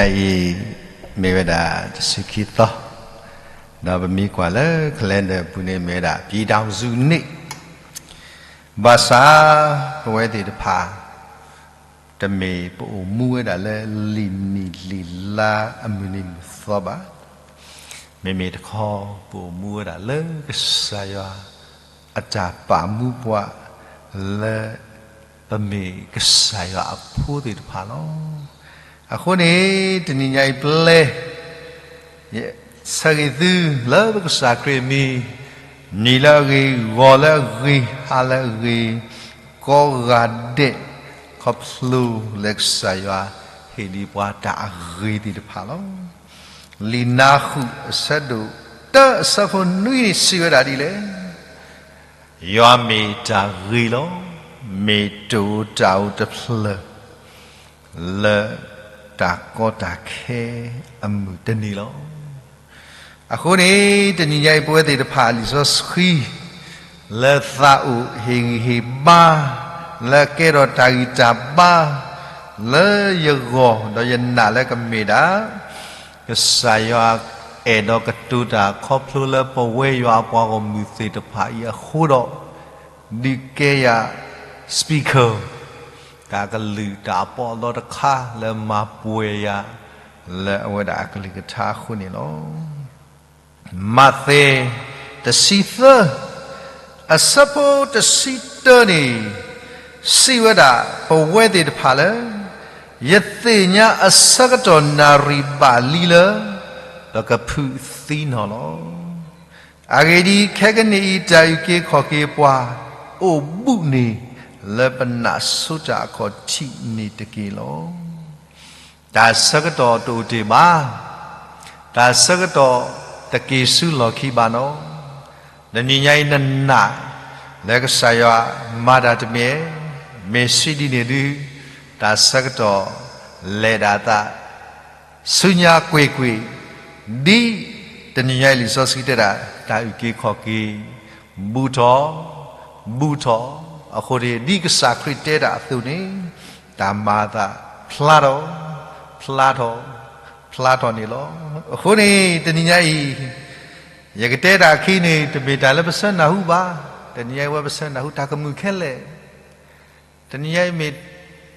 အံၤ မ့ၢ်ဝဲဒၣ်တဆံခံသီ, ဒီးပမ့ၢ်ကွၢ်လၢ calendar အပူၤန့ၣ် မ့ၢ်ဝဲဒၣ် ပြည်ထောင်စုနေ့, ဘၣ်ဆၣ် ပဝဲသ့ၣ်တဖၣ် တမ့ၢ်ပအိၣ်မူဝဲဒၣ်လၢလံာ်နံၣ်လံာ်လါအမုၢ်နံၤမုၢ်သီဘၣ်. မ့မ့ၢ်တခီ ပအိၣ်မူဝဲဒၣ်လၢကစၢ်ယွၤအတၢ်ပာ်မူပှၤ လၢပမ့ၢ်ကစၢ်ယွၤအဖိသ့ၣ်တဖၣ်လီၤ. အဃိန့ၣ် တနံၤညါအံၤပျဲ ဆၢဂ့ၤသုလၢပကစၢ်ခရံာ်အမံၤ, နံၤလၢအဂ့ၤ, ဂီၤလၢအဂ့ၤ, ဟါလၢအဂ့ၤ, ကိးဂၤဒဲး, ခီဖျိလၢကစၢ်ယွၤဟ့ၣ်ဒံးပှၤတၢ်အဂ့ၤသ့ၣ်တဖၣ်လီၤ. လံာ်နါဃုာ်အဆၢဒိၣ်တၢ အဆၢဖိနွံန့ၣ် စံးဝဲဒၣ်ဒ်လဲၣ်. ယွၤမ့ၢ်တၢ်ဂ့ၤလီၤ. မ့ၢ်တၢ်အိၣ်တၢ်အိၣ်တဖျၢၣ် လၢတၢ်ကီတၢ်ခဲအမုၢ်တနံၤလီၤ. အဃိန့ၣ် တနံၤညါအံၤ ပဝဲသ့ၣ်တဖၣ် လံာ်စီဆှံ လၢသးအိၣ်ဟ့ၣ်ဂံၢ်ဟ့ၣ်ဘါ လၢကဲထီၣ်တၢ်ဂံၢ်တၢ်ဘါ လၢယဂီၢ်ဒီးယနာ်လၢကမ့ၢ်ဒၣ် ကစၢ်ယွၤအဲၣ်ဒိးကတိၤတၢ်ခီဖျိလၢပဝဲယွၤအပှၤဂီၢ်မုၢ်သ့ၣ်တဖၣ်အံၤအဃိဒီး ဒုးကဲယၤ speaker တၢ်ကလုၢ်တၢ်အပီးအလီတခါ လၢမၤပှဲၤယၤ လၢအဝဲဒၣ်အကလုၢ်ကထါအဃိန့ၣ်လီၤ. မးသဲ တဆံသၢ အဆၢဖိတဆံတၢန့ၣ် စံးဝဲဒၣ် ပဝဲသ့ၣ်တဖၣ်လၢ ယသ့ၣ်ညါအဆၢကတီၢ်နၣ်ရံၣ်ဘၣ်လံလၢ ပကဖုးသံနီၢ်လီၤ. အဂ့ၢ်ဒ်အံၤ, ခဲကနံၣ်အံၤ တၢ်အုၣ်က့ၤခီၣ်က့ၤပှၤ အိၣ်ဘူးန့ၣ် လၢပနၢ်ဆိတၢ်အခီၣ်ထံးန့ၣ်တက့ၢ်လီၤ. တၢ်ဆၢကတီၢ်တအိၣ်တ့ၢ်ဘၣ်, တၢ်ဆၢကတီၢ်တက့ၤဆူလီၢ်ခံဘၣ်နီၤ. တနံၤညါအံၤနနာ် လၢကစၢ်ယွၤမၤတၢ်တမံၤ, မ့ၢ်စံးဒ်န့ၣ်ဒုး တၢ်ဆၢကတီၢ်လဲၤဒၣ်အသး ဆူညါကွ့ၢ်ကွ့ၢ်, ဒ်တနံၤညါအံၤလံာ်စီဆှံတဲဒၣ် တၢ်အုၣ်က့ၤခီၣ်က့ၤ ဘူးထီၣ်, ဘူးထီၣ်, အဃိန့ၣ် ဒ်ကစၢ်ခရံာ်တဲတၢ်အသိးန့ၣ် တၢ်မၤအသးဖျါထီၣ်, ဖျါထီၣ်, ဖျါထီၣ်န့ၣ်လီၤ. အဃိန့ၣ် တနံၤညါအံၤ ယကတဲတၢ်အခံန့ၣ် တမ့ၢ်တၢ်လၢပဆၢနၢ်ဟူဘၣ်. တနံၤညါအံၤဝဲပဆၢနၢ်ဟူတၢ်ကမုာ်ခဲလၢာ် တနံၤညါအံၤမ့ၢ်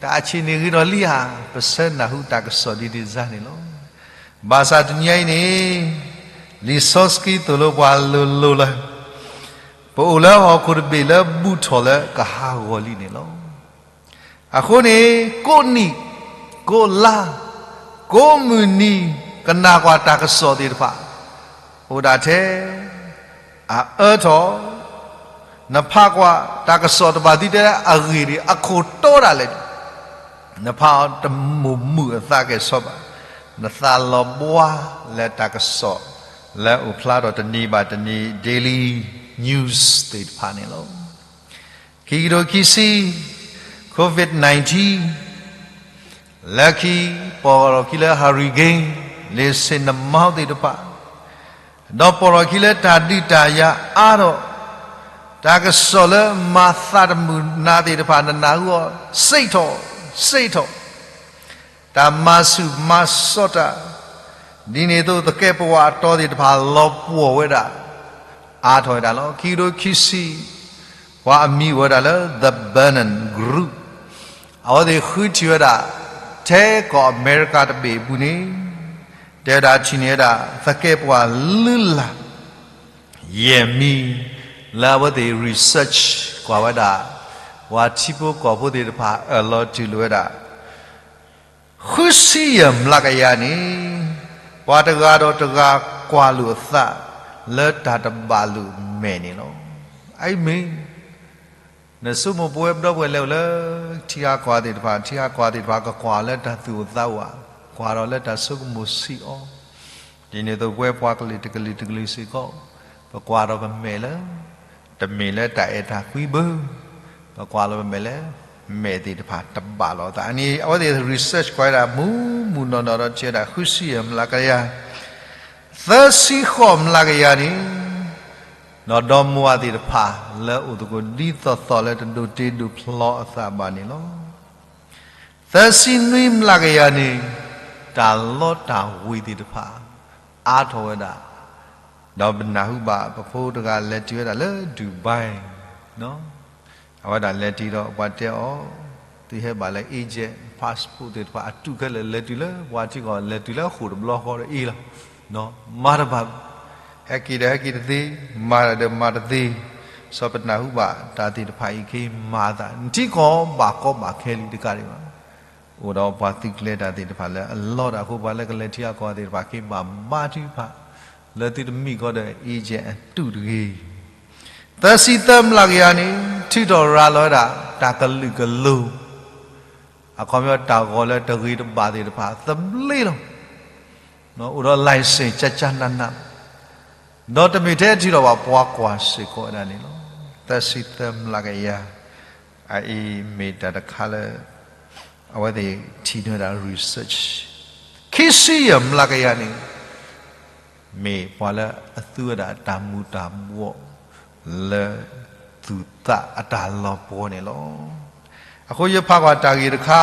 တၢ်အဆံးန့ၣ်ဂ့ၤဒီးလံဧါ, ပဆၢနၢ်ဟူတၢ်ကစီၣ်ဒ်န့ၣ်စ့ၢ်န့ၣ်လီၤ. ဘၣ်ဆၣ်တနံၤညါအံၤန့ၣ် လံာ်စီဆှံသိၣ်လိပှၤလိၤလိၤလၢ ပအိၣ်လၢဟီၣ်ခိၣ်တဘ့ၣ်လၢဘူးထီၣ်လၢကဟးဂီၤလံန့ၣ်လီၤ. အဃိန့ၣ် ကိးနံၣ်, ကိးလါ, ကိးမုၢ်နံၤ ကနၣ်ကွၢ်တၢ်ကစီၣ်သ့ၣ်တဖၣ် အိၣ်ဒၣ်ထဲ အအၢထီၣ်, နဖးကွၢ်တၢ်ကစီၣ်တဘၣ်သံတဲလၢအဂ့ၢ်န့ၣ် အခိၣ်တီဒၣ်လဲာ်န့ၣ် နဖးအီၤတမိၣ်မုာ်အသးကဲၣ်ဆိးဘၣ်, နသးလီၤဘှါလၢတၢ်ကစီၣ် လၢအိၣ်ဖျါထီၣ်တနံၤဘၣ်တနံၤ daily news သ့ၣ်တဖၣ်န့ၣ်လီၤ. ခံကထိခံဆံ COVID nineteen လၢခံ ပိာ်ထီၣ်ခံလၢ hurricane လ့ၣ်ဆ့ၣ်နမါသ့ၣ်တဖၣ်, ဒီးပိာ်ထီၣ်ခံလၢတၢ်ဒုးတၢ်ယၤအါထီၣ်, တၢ်ကစီၣ်လၢမၤသးတမုာ်နၤသ့ၣ်တဖၣ် နနၢ်ဟူအီၤ စ့ၣ်ထီၣ်, စ့ၣ်ထီၣ်, တၢ်မၤဆူၣ်မၤစီတၢ်, ဒ်န့ၣ်အသိးသကဲးပဝးအတီသ့ၣ်တဖၣ်လီၤပှီၢ်ဝဲဒၣ် အါထီၣ်ဝဲဒၣ်လီၤ. ခံကထိခံဆံ ပှၤအမံၤအိၣ်ဝဲဒၣ်လၢ The Bannon Group အဝဲသ့ၣ်ဃုထံၣ်ဝဲဒၣ် ထဲကီၢ်အမဲရကၤတဘ့ၣ်အပူၤန့ၣ် တဲဝဲဒၣ်ထံၣ်န့ၢ်ဝဲဒၣ် သကဲးပဝးလုၢ်လၢ် ယဲၢ်မံၤ လၢအဝဲသ့ၣ် research ကွၢ်ဝဲဒၣ် ပှၤထံဖိကီၢ်ဖိသ့ၣ်တဖၣ်အၢၣ်လီၤတူၢ်လိာ်ဝဲဒၣ် ဃုဆံယဲၢ်မျးကယၤန့ၣ် ပှၤတဂၤဒီးတဂၤကွၢ်လိာ်အသး လၢတၢ်တဘၣ်လိာ်မဲာ်န့ၣ်လီၤ. အအံၤမ့ၢ် နဆိကမိၣ်ပဝဲပဒီပုၢ်ဝဲၢ်လၢအိၣ်လၢ ထံဂၤကီၢ်ဂၤသ့ၣ်တဖၣ်, ထံဂၤကီၢ်ဂၤသ့ၣ်တဖၣ် ကကွၢ်လၢတၢ်သူၣ်အိၣ်သးအိၣ်ဧါ, ကွၢ်ဒီးလၢတၢ်ဆိကမိၣ်ဆံးအီၤ, ဒ်န့ၣ်အသိးပဝဲပှၤကလုာ်တကလုာ်တကလုာ်စ့ၢ်ကီး ပကွၢ်ဒီးပမဲာ်လၢ တမ့ၢ်လၢတၢ်အဲၣ်တၢ်ကွံဘၣ်, ပကွၢ်လီၤပမဲာ်လၢ မဲာ်သ့ၣ်တဖၣ်တဘၣ်လိာ်အသးန့ၣ် အဝဲသ့ၣ် research ကွၢ်ဝဲဒၣ်မူးမူးနီၢ်နီၢ်ဒီးထံၣ်ဝဲဒၣ် ဃုဆံယဲၢ်မျးကယၤ သၢဆံဃိးမျးကယၤန့ၣ် ဒီးဒီမါဝၤသ့ၣ်တဖၣ်လၢအိၣ်သကိးဒ်သိးသိးလၢတဒိးတ့ဒိးဖျီအသးဘၣ်န့ၣ်လီၤ. သၢဆံနွံမျးကယၤန့ၣ် တၢ်လီတၢ်ဝ့ၤသ့ၣ်တဖၣ် အါထီၣ်ဝဲဒၣ်, ဒီးပနၢ်ဟူဘၣ်ပဖိတဂၤလဲၤတုၤဝဲဒၣ်လၢ Dubai အဝဲဒၣ်လဲၤတုၤဒီးပှၤတဲအီၤ, သုဟဲဘၣ်လၢ agent passport သ့ၣ်တဖၣ် အတုခဲလၢာ်လဲၤတုၤလၢပှၤထံကီၢ် လဲၤတုၤလၢဃိာ်တဘျီဃီဒီးအ့ၣ်လီၤ, မၤတဘၣ်ဘၣ်, ဟဲက့ၤဒီးဟဲက့ၤတသ့, မၤဒီးမၤတသ့, စီၤပနၢ်ဟူဘၣ်တၢ်သ့ၣ်တဖၣ်အံၤက့ၤမၤအသး နထံကီၢ်ဘၣ်ကီဘၣ်ခဲလံတကးဒံးဘၣ်. အိၣ်ဒီးပှၤသုးကျဲၤတၢ်သ့ၣ်တဖၣ်လၢအလီတၢ်အဃိ ပှၤလၢကလဲၤထံအကီၢ်သ့ၣ်တဖၣ်က့ၤဘၣ်ဘါထုကဖၣ်, လၢသုတမံၤဃီဒီး agent အတုတဂ့ၤ. သၢဆံသၢမျးကယၤန့ၣ် ထုးထီၣ်ရၤလီၤဝဲဒၣ် တၢ်ကလုာ်ကလိၤ, အခီပညီတၢ်ဂီၤလၢတဂ့ၤတဘၣ်သ့ၣ်တဖၣ်သဘျ့လီၤ. အိၣ်ဒီး license ကၠၢ်ကၠၢ်နးနး, ဒီးတမ့ၢ်ထဲထုးထီၣ်ဘၣ် ပှၤကွၢ်စ့ၢ်ကီးဝဲဒၣ်န့ၣ်လီၤ. သၢဆံသၢမျးကယၤ အအံၤမ့ၢ်တၢ်တခါလၢ အဝဲသ့ၣ်ထံၣ်န့ၢ်ဝဲဒၣ် research ခံဆံယဲၢ်မျးကယၤန့ၣ် မ့ၢ်ပှၤလၢအသူဝဲဒၣ်တၢ်မူၤတၢ်ဘှီး လၢသူၣ်သးအတၢ်လီၤပှီၤန့ၣ်လီၤ. အဃိယဖးကွၢ်တၢ်ဂ့ၢ်တခါ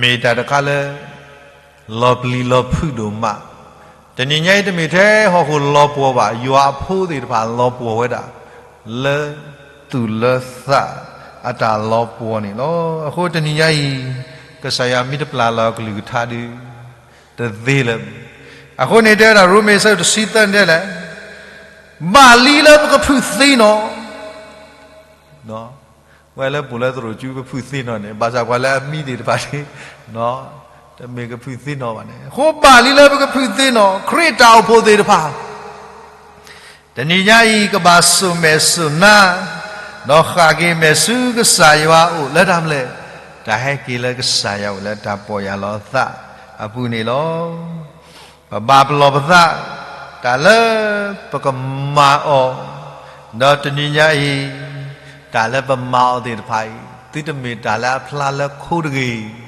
မ့ၢ်တၢ်တခါလၢ လီၤပျံၤလီၤဖုးဒိၣ်မး, တနံၤညါအံၤတမ့ၢ်ထဲဟီၣ်ခိၣ်လီၤပှီၤဘၣ်, ယွၤအဖိသ့ၣ်တဖၣ်လီၤပှီၤဝဲဒၣ် လၢသူၣ်လၢသးအတၢ်လီၤပှီၤန့ၣ်လီၤ. အဃိတနံၤညါအံၤ ကစၢ်ယွၤမ့ၢ်တပျၢ်လီၤအကလုၢ်ကထါဒီး တသ့လၢၤဘၣ်. အဃိန့ၣ်တဲဝဲဒၣ် ရိမ့ၤအဆၢဒိၣ်တဆံသၢန့ၣ်တဲလဲၣ်, ဘၣ်လံလၢပကဖုးသ့နီၤ ဝဲလၢပူၤလၢသရိာ်စုပဖုးသ့နီၤန့ၣ် ဘၣ်ဆၣ်ပှၤလၢအမံသ့ၣ်တဖၣ်န့ၣ် တမ့ၢ်ကဖုးသ့နီၤဘၣ်န့ၣ် အဃိဘၣ်လံလၢပကဖုးသ့နီၤ ခရံာ်တၢ်အိၣ်ဖှိၣ်သ့ၣ်တဖၣ် တနံၤညါအံၤကဘၣ်စိာ်မဲာ်စိာ်နါ ဒီးဃၣ်က့ၤမဲာ်ဆူကစၢ်ယွၤအအိၣ်လၢတၢ်မနုၤလဲၣ်, တၢ်ဟဲက့ၤလၢကစၢ်ယွၤအိၣ်လၢတၢ်ပီၢ်ယၢ်လီၤသးအပူၤန့ၣ်လီၤ. ပဘၣ်ပလီၢ်ပသး တၢ်လၢပကမၤအီၤ, ဒီးတနံၤညါအံၤ တၢ်လၢပမၤအီၤသ့ၣ်တဖၣ်အံၤ သုတမ့ၢ်တၢ်လၢအဖျါလၢခိတဂ့ၤ,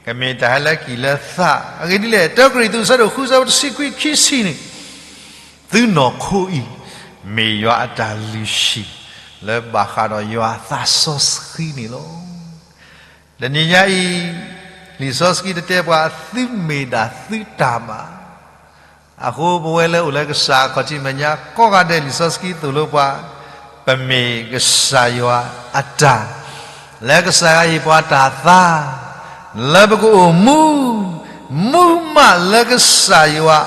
ကမ့ၢ်တၢ်ဟဲလၢကံၢ်လၢသး, အဂ့ၢ်ဒ်လဲၣ် တၢကရံၣ်သူး အဆၢဒိၣ်ဃု အဆၢဖိတဆံခွံ ခံဆံန့ၣ်, သုနီၢ်ခိအံၤ မ့ၢ်ယွၤအတၢ်လုၢ်ဟံၣ် လၢဘၣ်ဃးဒီးယွၤအသးစီဆှံန့ၣ်လီၤ. တနံၤညါအံၤ လံာ်စီဆှံတတဲပှၤ သုမ့ၢ်ဒၣ်သုတၢ်ဘၣ်. အဃိပဝဲလၢအိၣ်လၢကစၢ်အခီၣ်ထံးမဲာ်ညါကိးဂၤဒဲး လံာ်စီဆှံသိၣ်လိပှၤ ပမ့ၢ်ကစၢ်ယွၤအတၢ်, လၢကစၢ်ယွၤဟ့ၣ်ပှၤတၢ်သါ လၢပကအိၣ်မူ မူမးလၢကစၢ်ယွၤ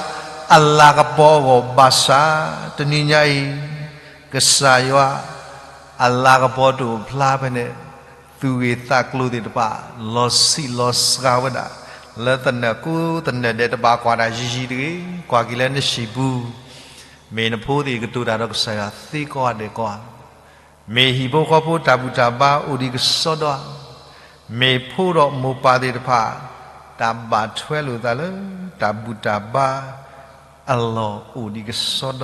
အလၤကပီၤအဂီၢ်ဘၣ်ဆၣ် တနံၤညါအံၤ ကစၢ်ယွၤအလၤကပီၤတအိၣ်ဖျါဖဲန့ၣ် သူၣ်ဂ့ၢ်သးကျိၤသ့ၣ်တဖၣ် လီၤဆံးလီၤစှၤဝဲဒၣ် လၢသနၢၣ်ကိးသနၢၣ်ဒဲး တဘၣ်ကွၢ်တၢ်ယံာ်ယံာ်တဂ့ၤ, ကွၢ်က့ၤလၢနဟံၣ်ပူၤ, မ့ၢ်နဖိသ့ၣ်ကတိၤတၢ်ဒီးကစၢ်ယွၤသ့ကိးဂၤဒဲးကိးဂၤ, မ့ၢ်ဟံၣ်ဖိဃီဖိတၢ်ဘူၣ်တၢ်ဘါအိၣ်ဒံးကစီဒီဧါ, မ့ၢ်ဖိဒီးမိၢ်ပၢ်သ့ၣ်တဖၣ် တၢ်ဘၣ်ထွဲလိာ်သးလၢ တၢ်ဘူၣ်တၢ်ဘါ အလီၢ်အိၣ်ဒံးကစီဒီဧါ,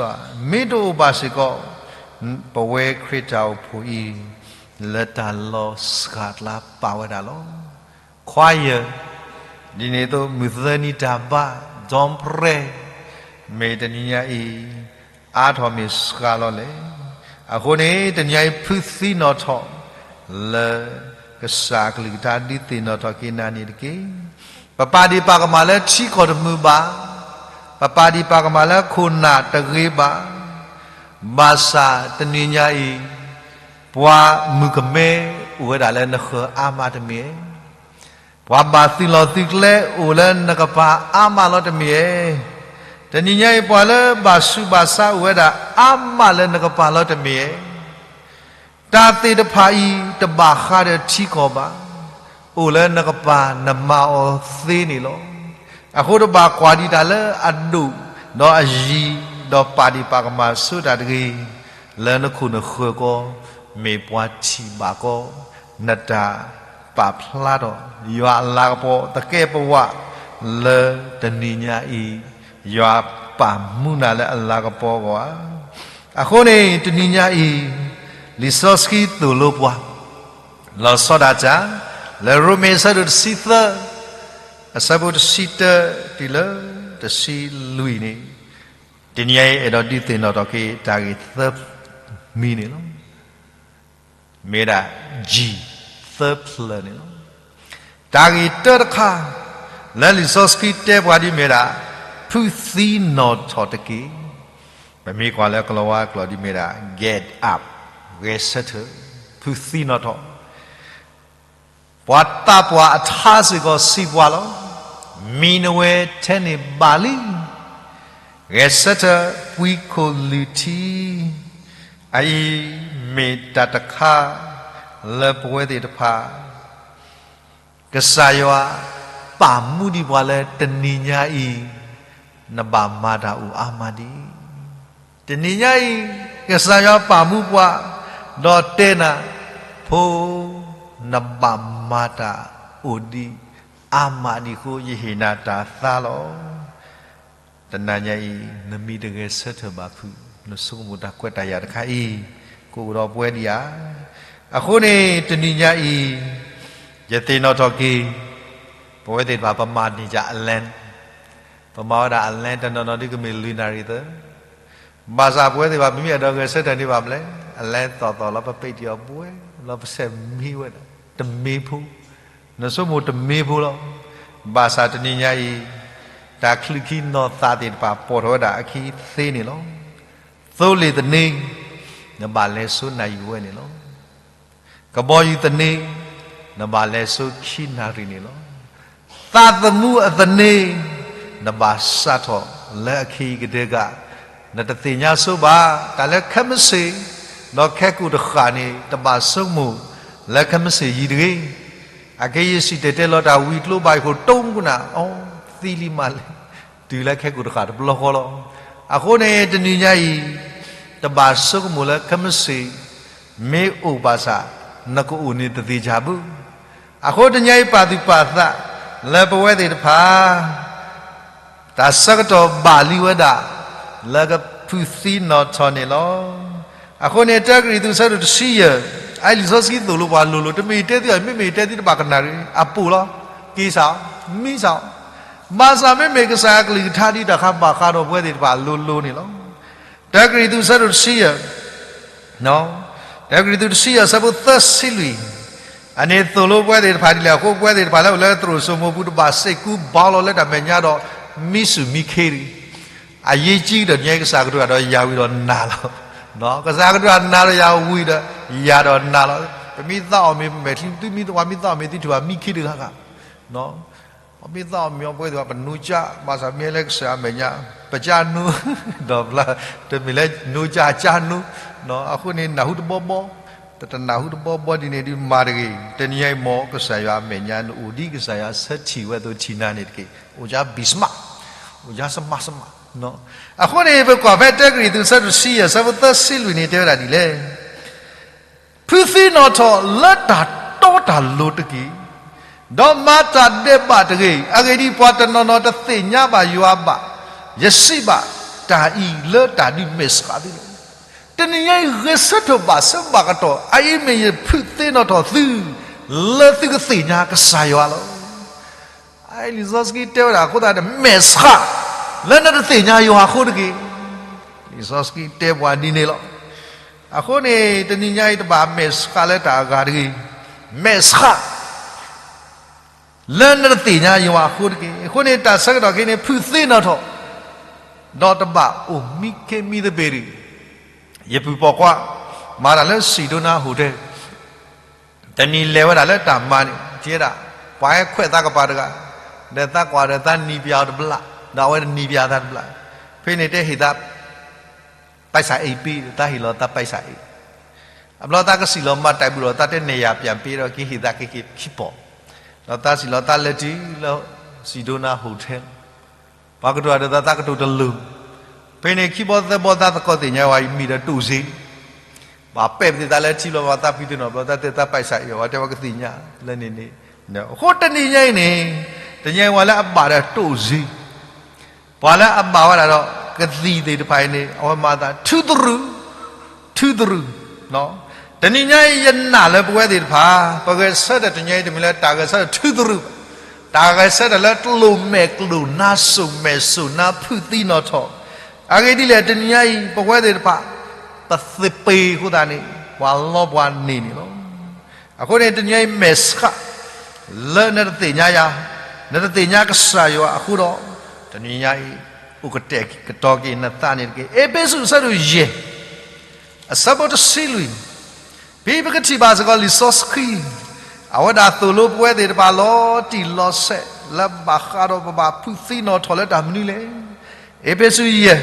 မ့ၢ်တအိၣ်ဘၣ်စ့ၢ်ကီး ပဝဲခရံာ်တၢ်အိၣ်ဖှိၣ်အံၤ လၢတၢ်လီၤစှၤအကျါပာ်ဝဲဒၣ်လီၤ. ခွါယၢၢ်, ဒ်န့ၣ်အသိး မုၢ်သၢနံၤတၢ်ဘါ Dawn Prayer မ့ၢ်တနံၤညါအံၤ အါထီၣ်မ့ၢ်စှၤလီၤလဲၣ်. အဃိန့ၣ် တနံၤညါအံၤ ဖုသံနီၣ်ထီၣ် လၢကစၢ်အကလုၢ်ကထါ ဒုးသ့ၣ်နီၣ်ထီၣ်က့ၤနၤန့ၣ်တက့ၢ်. ပပာ်ဒံးပာ်ကမၣ်လၢထံကီၢ်တမုာ်ဘၣ်, ပပာ်ဒံးပာ်ကမၣ်လၢခိၣ်နၢ်တဂ့ၤဘၣ်, ဘၣ်ဆၣ်တနံၤညါအံၤ ပှၤမုၣ်ကမဲအိၣ်ဝဲဒၣ်လၢနဃၢၤအါမးတမ့ၢ်ဧါ. ပှၤဘၣ်သုးလီၢ်သုးကျဲအိၣ်လၢနကပၤအါမးလီၤတမ့ၢ်ဧါ. တနံၤညါအံၤ ပှၤလၢဘၣ်ဆူးဘၣ်ဆါအိၣ်ဝဲဒၣ်အါမးလၢနကပၤလီၤတမ့ၢ်ဧါ. တၢ်သ့ၣ်တဖၣ်အံၤ တဘၣ်ဃးဒီးထံကီၢ်ဘၣ်, အိၣ်လၢနကပၤနမၤအီၤသ့န့ၣ်လီၤ. အဃိတဘၣ်ကွၢ်ဒံးတၢ်လၢအဒိၣ်ဒီးအယံၤ ဒီးပာ်ဒံးပာ်ကမၣ်ဆိတၢ်တဂ့ၤ, လၢနခိၣ်နဃၢၤကီး မ့ၢ်ပှၤထံၣ်ဘၣ်ကီး နတၢ်ပာ်ဖျါထီၣ် ယွၤအလၤကပီၤ သကဲးပဝး လၢတနံၤညါအံၤ ယွၤပာ်မူနၤလၢအလၤကပီၤအဂီၢ်ဧါ. အဃိန့ၣ် တနံၤညါအံၤ လံာ်စီဆှံသိၣ်လိပှၤ လီၤဆီဒၣ်တၢ် လၢရိမ့ၤအဆၢဒိၣ်တဆံသၢ အဆၢဖိတဆံတၢ တုၤလၢတဆံလွံၢ်န့ၣ်, တနံၤညါအံၤအဲၣ်ဒိးဒုးသ့ၣ်နီၣ်ထီၣ်က့ၤတၢ်ဂ့ၢ်သၢမံၤန့ၣ်လီၤ. မ့ၢ်ဝဲဒၣ် G သၢဖျၢၣ်န့ၣ်လီၤ. တၢ်ဂ့ၢ်တၢတခါ, လၢလံာ်စီဆှံတဲပှၤဒ်မ့ၢ်ဒၣ် ဖုသံနီၣ်ထီၣ်တက့ၢ်. ပမ့ၢ်ကွၢ်လၢကလၤဝါကျိာ်ဒ်မ့ၢ်ဒၣ် get up, ဂဲၤဆၢထၢၣ်, ဖုသံနီၣ်ထီၣ်. ပှၤသးပှၢ်အထါစ့ၢ်ကီးစံးပှၤလီၤ. မံၤနဝဲထဲန့ၣ်ဘၣ်လံ. ဂဲၤဆၢထၢၣ်, ပှံၤခိၣ်လုၢ်ထံ. အအံၤမ့ၢ်တၢ်တခါလၢပဝဲသ့ၣ်တဖၣ် ကစၢ်ယွၤပာ်မူဒံးပှၤလၢတနံၤညါအံၤ နဘၣ်မၤတၢ်အိၣ်အါမးဒံး. တနံၤညါအံၤ ကစၢ်ယွၤပာ်မူပှၤ ဒီးတဲနၤ ဖိ နဘၣ်မၤတၢ်အိၣ်ဒံးအါမးဒံးအဃိ ယဟ့ၣ်နၤတၢ်သါလီၤ. တနံၤညါအံၤ နမ့ၢ်တဂဲၤဆၢထၢၣ်ဘၣ်ဖုး နဆိကမိၣ်တၢ်ခွဲးတၢ်ယာ်တခါအံၤ ကအိၣ်ဒီးပဝဲဒံးဧါ. အဃိန့ၣ် တနံၤညါအံၤ ယသ့ၣ်နီၣ်ထီၣ်က့ၤ ပဝဲသ့ၣ်တဖၣ် ပမၤန့ၢ်ယၤ အလဲ ပမၤဝဲဒၣ် အလဲ တနီၤနီၤဒ်ကမ့ၢ်လွံၢ်နၣ်ရံၣ်သၢ ဘၣ်ဆၣ်ပဝဲသ့ၣ်တဖၣ် ပမ့ၢ်အဲၣ်ဒိးဂဲၤဆၢထၢၣ်န့ၢ်ဘၣ်မလဲၣ်. အလဲသီၣ်သီၣ်လီၤ ပပဲာ်ထံအီၤဘှဲ လီၤပဆဲးမ့ၢ်ဝဲဒၣ် တမ့ၢ်ဖိ နဆိကမိၣ်တမ့ၢ်ဖိလီၤ. ဘၣ်ဆၣ်တနံၤညါအံၤ တၢ်ချုးခံနီၢ်သးသ့ၣ်တဖၣ်ပိာ်ထီၣ်ဝဲဒၣ်အခံသ့န့ၣ်လီၤ. သိလ့ၣ်သန့ နဘၣ်လဲၤဆိနၣ်ရံၣ်ဝဲန့ၣ်လီၤ. ကဘီယူၤသန့ နဘၣ်လဲၤဆိခံနၣ်ရံၣ်န့ၣ်လီၤ. သးသမူအသန့ နဘၣ်စးထီၣ်လၢအခံကတၢၢ်ဂၤ နတသ့ၣ်ညါဆိဘၣ် တၢ်လၢခဲမုၢ်ဆ့ၣ် ဒီးခဲကိာ်တဃၣ်န့ၣ် တဘၣ်ဆိကမိၣ်လၢခဲမုၢ်ဆ့ၣ်ယံၤတဂ့ၤ. အက့ယစံၣ်တဲၤတဲလီၤတၢ်ဝံၤကျိဘၣ်အံၤဃိ တိၢ်မူကနၣ် အိ သံလံမးလဲၣ် တုၤလၢခဲကိာ်တဃၣ်တဘျီဃီလီၤ. အဃိန့ၣ် တနံၤညါအံၤ တဘၣ်ဆိကမိၣ်လၢခဲမုၢ်ဆ့ၣ် မ့ၢ်အိၣ်ဘၣ်ဆၣ် နကအိၣ်န့ၣ်တသ့ၣ်ညါဘၣ်. အဃိတနံၤညါအံၤ ပာ်သူၣ်ပာ်သးလၢပဝဲသ့ၣ်တဖၣ် တၢ်ဆၢကတီၢ်ဘၣ်လံဝဲဒၣ် လၢကဖုးသံနီၣ်ထီၣ်န့ၣ်လီၤ. အဃိန့ၣ် တၢကရံၣ်သူး အဆၢဒိၣ်တဆံယဲၢ်, အလံာ်စီဆှံသိၣ်လိပှၤလိၤလိၤ တမ့ၢ်တဲသုအီၤ မ့မ့ၢ်တဲသုတဘၣ်ကနၣ်ရံၣ် အပိာ်လီၤ, က့ၤစး, မံစး, ဘၣ်ဆၣ်မ့မ့ၢ်ကစၢ်ယွၤကလုၢ်ကထါဒ်တၢ်ခါဘၣ်ဃးဒီးပဝဲသ့ၣ်တဖၣ်လိၤလိၤန့ၣ်လီၤ. တၢကရံၣ်သူး အဆၢဒိၣ်တဆံယဲၢ် တၢကရံၣ်သူး တဆံယဲၢ် အဆၢဖိသၢဆံလွံၢ်, အန့ၣ်သိၣ်လိပဝဲသ့ၣ်တဖၣ်ဒ်လဲၣ်အဃိ ပဝဲသ့ၣ်တဖၣ်လၢအိၣ်လၢသရိာ်စိမိၤပူၤ တဘၣ်စ့ၢ်ကူဘါလီၤလၢတၢ်မဲာ်ညါဒီး မံဆူၣ်မံခ့တဂ့ၤ. အရေးကြီးဒီး ညါကစၢ်ကတိၤတၢ်ဒီးယၤဝံၤဒီးနၤလီၤ. ကစၢ်ကတိၤတၢ်နၤဒီးယၤဝံၤဒီး ယၤဒီးနၤလီၤ. ပမ့ၢ်သးအီၣ်မ့ၤ ပမဲာ်ချံ သုမ့ၢ်သးအီၣ်မ့ၤ သုထံၣ်ဘၣ်မံခ့တဂၤဂၤ ပမ့ၢ်သးအီၣ်မ့ၤအီၤ ပဝဲသ့ၣ်တဖၣ် ပနိကၠါ ဘၣ်ဆၣ်မ့ၢ်လၢကစၢ်အမဲာ်ညါ ပကၠါနူ ဒီးဘျါ တမ့ၢ်လၢနိကၠါကၠါနူ အဃိန့ၣ် နၢ်ဟူတဘီဘီ တတနၢ်ဟူတဘီဘီဒ်န့ၣ်ဒုးမၤတဂ့ၤ. တနံၤညါအံၤ မ်ကစၢ်ယွၤအမဲာ်ညါ နအိၣ်ဒ်ကစၢ်ယွၤဆၢထံၣ်ဝဲအသိး ထံၣ်နၤန့ၣ်တက့ၢ်. အိၣ်ယါ be smart, အိၣ်ယါ smart smart. အဃိန့ၣ် ပကွၢ်ဖဲတၢကရံၣ်သူး အဆၢဒိၣ်တဆံယဲၢ် အဆၢဖိသၢဆံလွံၢ်န့ၣ် တဲဝဲဒၣ်ဒ်လဲၣ် ဖုးသံနီၣ်ထီၣ်လၢတၢ်တီတၢ်လိၤတက့ၢ်, ဒီးမၤတၢ်ဒဲးဘးတဂ့ၤ. အဂ့ၢ်ဒ်အံၤ, ပှၤတနီၤနီၤတသ့ၣ်ညါဘၣ်ယွၤဘၣ်. ယစံးဘၣ်တၢ်အံၤလၢတၢ်ဒုးမဲာ်ဆှးသုလီၤ. တနံၤညါအံၤ ဂဲၤဆၢထၢၣ်ဘၣ်ဆၢဘၣ်ကတီၢ် အအံၤမ့ၢ်ယဖုးသံနီၣ်ထီၣ်သု လၢသုကသ့ၣ်ညါကစၢ်ယွၤလီၤ. လံာ်စီဆှံတဲဝဲဒၣ်အဃိသတးန့ၣ် မဲာ်ဆှးလၢနတသ့ၣ်ညါယွၤအဃိတက့ၢ်. လံာ်စီဆှံတဲပှၤဒ်န့ၣ်လီၤ. အဃိန့ၣ် တနံၤညါအံၤ တဘၣ်မဲာ်ဆှးလၢတၢ်အဂၤတဂ့ၤ, မဲာ်ဆှးလၢနတသ့ၣ်ညါယွၤအဃိတက့ၢ်. အဃိန့ၣ် တၢ်ဆၢကတီၢ်ခဲအံၤန့ၣ် ဖုးသံနီၣ်ထီၣ် ဒီးတဘၣ်အိၣ်မံခ့မံသပ့ၤတဂ့ၤ. ယပုၢ်ပိာ်ခွါ မၤတၢ်လၢ Sedona Hotel တနံၤလဲၤဝဲဒၣ်လၢတၢ်မၤန့ၣ် ထံၣ်ဝဲဒၣ် ပှၤဟဲခွဲးသးကပၤတဂၤ, ဒီးသးကွၢ်ဒီးသးနံၤပၠးအီၤတဘျီ, ဒီးအဝဲတနံၤပၠးသးတဘျီ, ဖဲန့ၣ်တဲဟ့ၣ်သး ပိုက်ဆံအိတ် ပ့ၤ, သးဟ့ၣ်လီၤသးပိုက်ဆံအိတ်, အဘျီသးကစံၣ်လီၤမၤတၢ်ဘူးဒီး သးတဲနဲၣ်ယၤ ပၠးပ့ၤဒီးကဟ့ၣ်သးက့ၤခံပီၢ်, ဒီးသးစံၣ်လီၤသးလဲၤတုၤလၢ Sedona Hotel ပှၤကတိၤတၢ်ဒီးသး သးကတိၤတလိၤ, ဖဲန့ၣ်ခံဘီသၢဘီသးသကိးသ့ၣ်ညါဝဲအံၤ မ့ၢ်ဒီးတိၢ်စ့, ပှၤပဲာ်ပသ့ၣ်သးလၢထံဘျီ ပှၤသးဖံးသ့ၣ်နီၣ်ဘျီ သးတဲသးပိုက်ဆံအိတ် အဝဲတဲဝဲကသ့ၣ်ညါလၢန့ၣ်န့ၣ်, အဃိတနံၤညါအံၤန့ၣ် တနံၤညါအံၤပှၤလၢအဘၣ်ဒီးတိၢ်စ့ ပှၤလၢအဘၣ်ဝဲဒၣ်ဒီး ကသံၣ်သ့ၣ်တဖၣ်အံၤန့ၣ် အဝဲမၤသး ထုသရုး, ထုသရုး, တနံၤညါအံၤ ယနာ်လၢပဝဲသ့ၣ်တဖၣ် ပဂဲၤဆၢထၢၣ်တနံၤညါအံၤ တမ့ၢ်လၢတၢ်ဂဲၤဆၢထၢၣ်ထုသရုးဘၣ်, တၢ်ဂဲၤဆၢထၢၣ်လၢကျိာ်မဲာ်ကျိာ်နါစိၤမဲာ်စိၤနါ ဖုးသံနီၣ်ထီၣ်, အဂ့ၢ်ဒ်လဲၣ် တနံၤညါအံၤ ပဝဲသ့ၣ်တဖၣ် ပသပ့ၤအဃိသတးန့ၣ် ပှၤလီပှၤန့ၢ်န့ၣ်လီၤ. အဃိန့ၣ် တနံၤညါအံၤ မဲာ်ဆှး လၢနတသ့ၣ်ညါယၤ, နတသ့ၣ်ညါကစၢ်ယွၤအဃိဒီး, တနံၤညါအံၤ အိၣ်ကတဲာ်ကတီၤက့ၤနသးန့ၣ်တက့ၢ်. အ့းဖ့းစူး အဆၢဒိၣ်ယဲၢ်, အဆၢဖိတဆံလွံၢ်, ဖဲပကထံၣ်ဘၣ်စ့ၢ်ကီးလံာ်စီဆှံ, အဝဲဒၣ်သိၣ်လိပဝဲသ့ၣ်တဖၣ်လီၤတံၢ်လီၤဆဲး လၢဘၣ်ဃးဒီးပဘၣ်ဖုးသံနီၣ်ထီၣ်လၢတၢ်မနုၤလဲၣ်. အ့းဖ့းစူးယဲၢ်,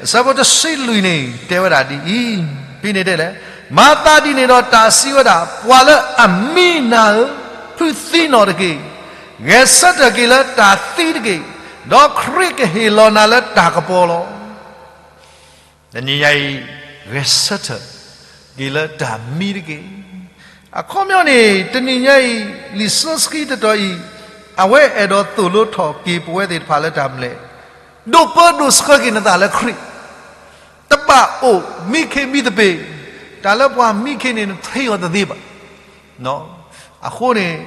အဆၢဖိတဆံလွံၢ်န့ၣ် တဲဝဲဒၣ်ဒ်အံၤ, ဖဲန့ၣ်တဲလဲၣ်, မၤသးဒ်န့ၣ်ဒီးတၢ်စံးဝဲဒၣ်, ပှၤလၢအမံနၤဧၢ, ဖုးသံနီၣ်တက့ၢ်. ဂဲၤဆၢထၢၣ်က့ၤလၢတၢ်သံတက့ၢ်, ဒီးခရံာ်ကဟ့ၣ်လီၤနၤလၢတၢ်ကပီၤလီၤ. တနံၤညါအံၤ ဂဲၤဆၢထၢၣ်က့ၤလၢတၢ်မံတက့ၢ်. အခီပညီန့ၣ် တနံၤညါအံၤ လံာ်စီဆှံတတီၤအံၤ အဝဲအဲၣ်ဒိးသိၣ်လိထီၣ်က့ၤပဝဲသ့ၣ်တဖၣ်လၢတၢ်မနုၤလဲၣ်, ဒိးပၢဒိးဆှၢက့ၤနသးလၢခရံာ်, တဘၣ်အိၣ်မံခ့မံသပ့ၤ, တၢ်လၢပှၤမံခ့န့ၣ် နထံၣ်အီၤတသ့ဘၣ်. အဃိန့ၣ်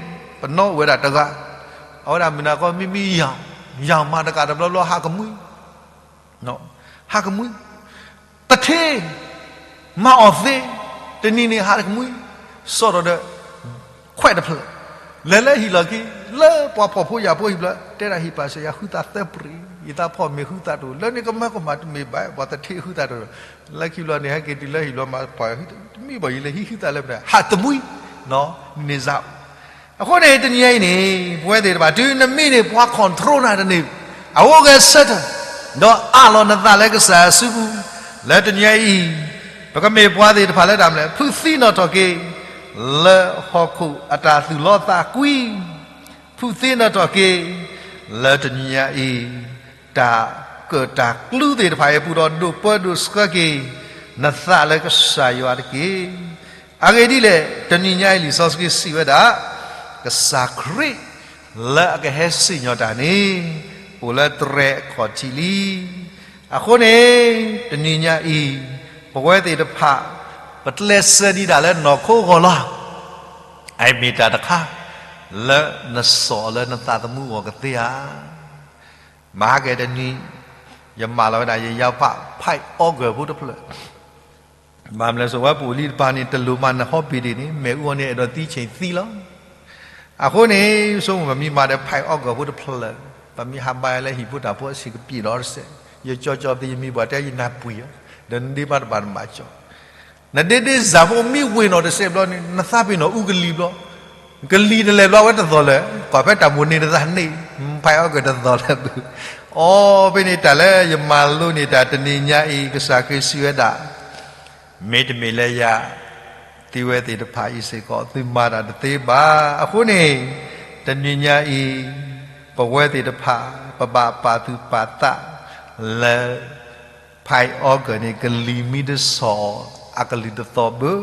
ပနီၣ်ဝဲဒၣ်တဂၤ, အဝဲဒၣ်မုၢ်နၤခီမံမံယၢ်, ယၢ်မၤတကးတဘျီဘျီဟးကမှံ ဟးကမှံ, တထ့, မၤအီၣ်သ့, တနံၤန့ၣ်ဟးကမှံ, စီၣ်ထီၣ်ဒီး ခွဲးတဖျၢၣ်, လဲၤလၢဟံၣ်လီၢ်ခံ, လၢပှၤဖှီၣ်ဖိယာ်ဖိဟံၣ်ဘျီ တဲဒၣ်ဟံၣ်ပၢ်စၢၤယၤ ဟုသးသၢပြံၤ, ယသးဖှီၣ်မ့ၢ်ဟုသးတအိၣ်, လၢန့ၣ်ကမၢကမၣ်တမ့ၢ်ဘၣ် ပှၤတထ့ဟုသးတအိၣ်, လၢခံဘျီန့ၣ် ဟဲက့ၤတုၤလၢဟံၣ်ဘျီမး ပှၤတမံဘၣ် ယလဲၤဟံးဟုသးလၢမနုၤ ဟးတမှံ, န့ၣ်စး အဃိန့ၣ် တနံၤညါအံၤန့ၣ် ပဝဲသ့ၣ်တဖၣ် တုၤနမံန့ၣ် ပှၤ control နၤတန့ၢ်, အဝဲဂဲၤဆၢထၢၣ်, ဒီးအးလီၤနသးလၢကစၢ်ယွၤစုပူၤ, လၢတနံၤညါအံၤ ပကမ့ၢ်ပှၤသ့ၣ်တဖၣ်လၢတၢ်မနုၤလဲၣ်, ဖုးသံနီၣ်ထီၣ်က့ၤ လၢဟီၣ်ခိၣ်အတၢ်သူၣ်လီသးကွံ, ဖုးသံနီၣ်ထီၣ်က့ၤ လၢတနံၤညါအံၤ တၢ်ကၢၣ်တၢ်ကျူသ့ၣ်တဖၣ်အံၤအပူၤဒီး ဒိးပၢဒိးဆှၢက့ၤ နသးလၢကစၢ်ယွၤတက့ၢ်. အဂ့ၢ်ဒ်လဲၣ်, တနံၤညါအံၤလံာ်စီဆှံစံးဝဲဒၣ်, ကစၢ်ခရံာ် လၢအကဟဲစံၣ်ညီၣ်တၢ်န့ၣ် အိၣ်လၢတြဲၤအခီၣ်ထံးလံ. အဃိန့ၣ် တနံၤညါအံၤ ပဝဲသ့ၣ်တဖၣ် ပကျဲးစၢးဒံးဒၣ်လၢနီၢ်ခိဂီၢ်လီၤ. အမ့ၢ်တၢ်တခါ လၢနစိာ်လၢနသးသမူအဂီၢ်ကသ့ဧါ. မဟါကဲတနံၤ ယမၢလီၤဝဲဒၣ်ယယါဖး ဖဲးအီဂၢၢ်ဖိတဖျၢၣ်, ဘၣ်မနုၤလဲၣ် စိဝဲပအိၣ်လံတပၤန့ၣ် တလိၣ်မၤနဟီဘ့ၣ်ဒ့ၣ်န့ၣ် မ့ၣ်အူအီၤန့ၣ် အဲၣ်ဒိးသံဆ့ၣ်သံလီၤ. အဃိန့ၣ် ယဆိကမိၣ်ပမ့ၢ်မၤဒီးဖဲးအီဂၢၢ်ဖိတဖျၢၣ်, ပမ့ၢ်ဟးဘါယၤလၢဟံၣ်ဖိတၢ်ဖိအဆံးကပံာ်ဒီးတစဲး, ယကၠီကၠီသ့ယမံဘၣ်တဲယနၢ်ပှံၤအီၤ, ဒီးနဒ့မးတဘၣ်နဘၣ်ကၠီ နဒ့ဒ့စၢ်ဖိမံဝ့ၤနီၣ်တစဲးဘျီန့ၣ် နသးပ့ၤနီၣ်အူကလံၤဘျီ, ကလံၤတလဲၤဘျီဝဲတသီၣ်လၢၤ, ကွၢ်ဖဲတၢ်မိၣ်န့ၢ်နသးန့ၣ်, ဖဲးအီဂၢၢ်တသီၣ်လၢၤဘၣ်. အီ ဖဲန့ၣ်တၢ်လၢယမၤလိန့ၢ်တၢ် တနံၤညါအံၤ ကစၢ်ခရံာ်စံးဝဲဒၣ်, မ့တမ့ၢ်လၢယၤ, သုဝဲသ့ၣ်တဖၣ်အံၤစ့ၢ်ကီး သုမၤတၢ်တသ့ဘၣ်. အဃိန့ၣ် တနံၤညါအံၤ ပဝဲသ့ၣ်တဖၣ် ပဘၣ်ပာ်သူၣ်ပာ်သးလၢ ဖဲးအီဂၢၢ်န့ၣ် ကလံၤမံတဆီၣ် အကလုၢ်တသီၣ်ဘၣ်.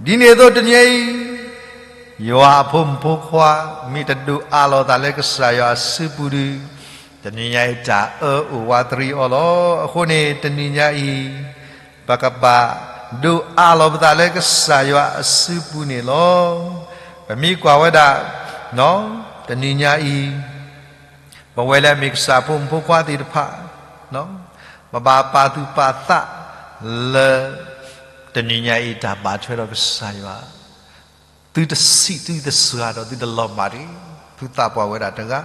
ဒ်န့ၣ်အသိးတနံၤအံၤ ယွၤအဖိမုၣ်ဖိခွါ မ့ၢ်တဒိးအးလီၤသးလၢကစၢ်ယွၤအစုပူၤဒီး, တနံၤညါအံၤတၢ်အၢအိၣ်ဝးတရံးအီၤလီၤ. အဃိန့ၣ် တနံၤညါအံၤ ပကဘၣ်ဒိးအးလီၤပသးလၢကစၢ်ယွၤအစုပူၤန့ၣ်လီၤ. ပမ့ၢ်ကွၢ်ဝဲဒၣ် တနံၤညါအံၤ ပဝဲလၢအမ့ၢ်ကစၢ်ဖိမုၣ်ဖိခွါသ့ၣ်တဖၣ် ပဘၣ်ပာ်သူၣ်ပာ်သးလၢ တနံၤညါအံၤ တၢ်ဘၣ်ထွဲဒီးကစၢ်ယွၤ, သုတဆံးသုတစှၤဒီးသုတလီၤမၢ်တဂ့ၤ. ဖုသးပှၢ်ဝဲဒၣ်တဂၤ,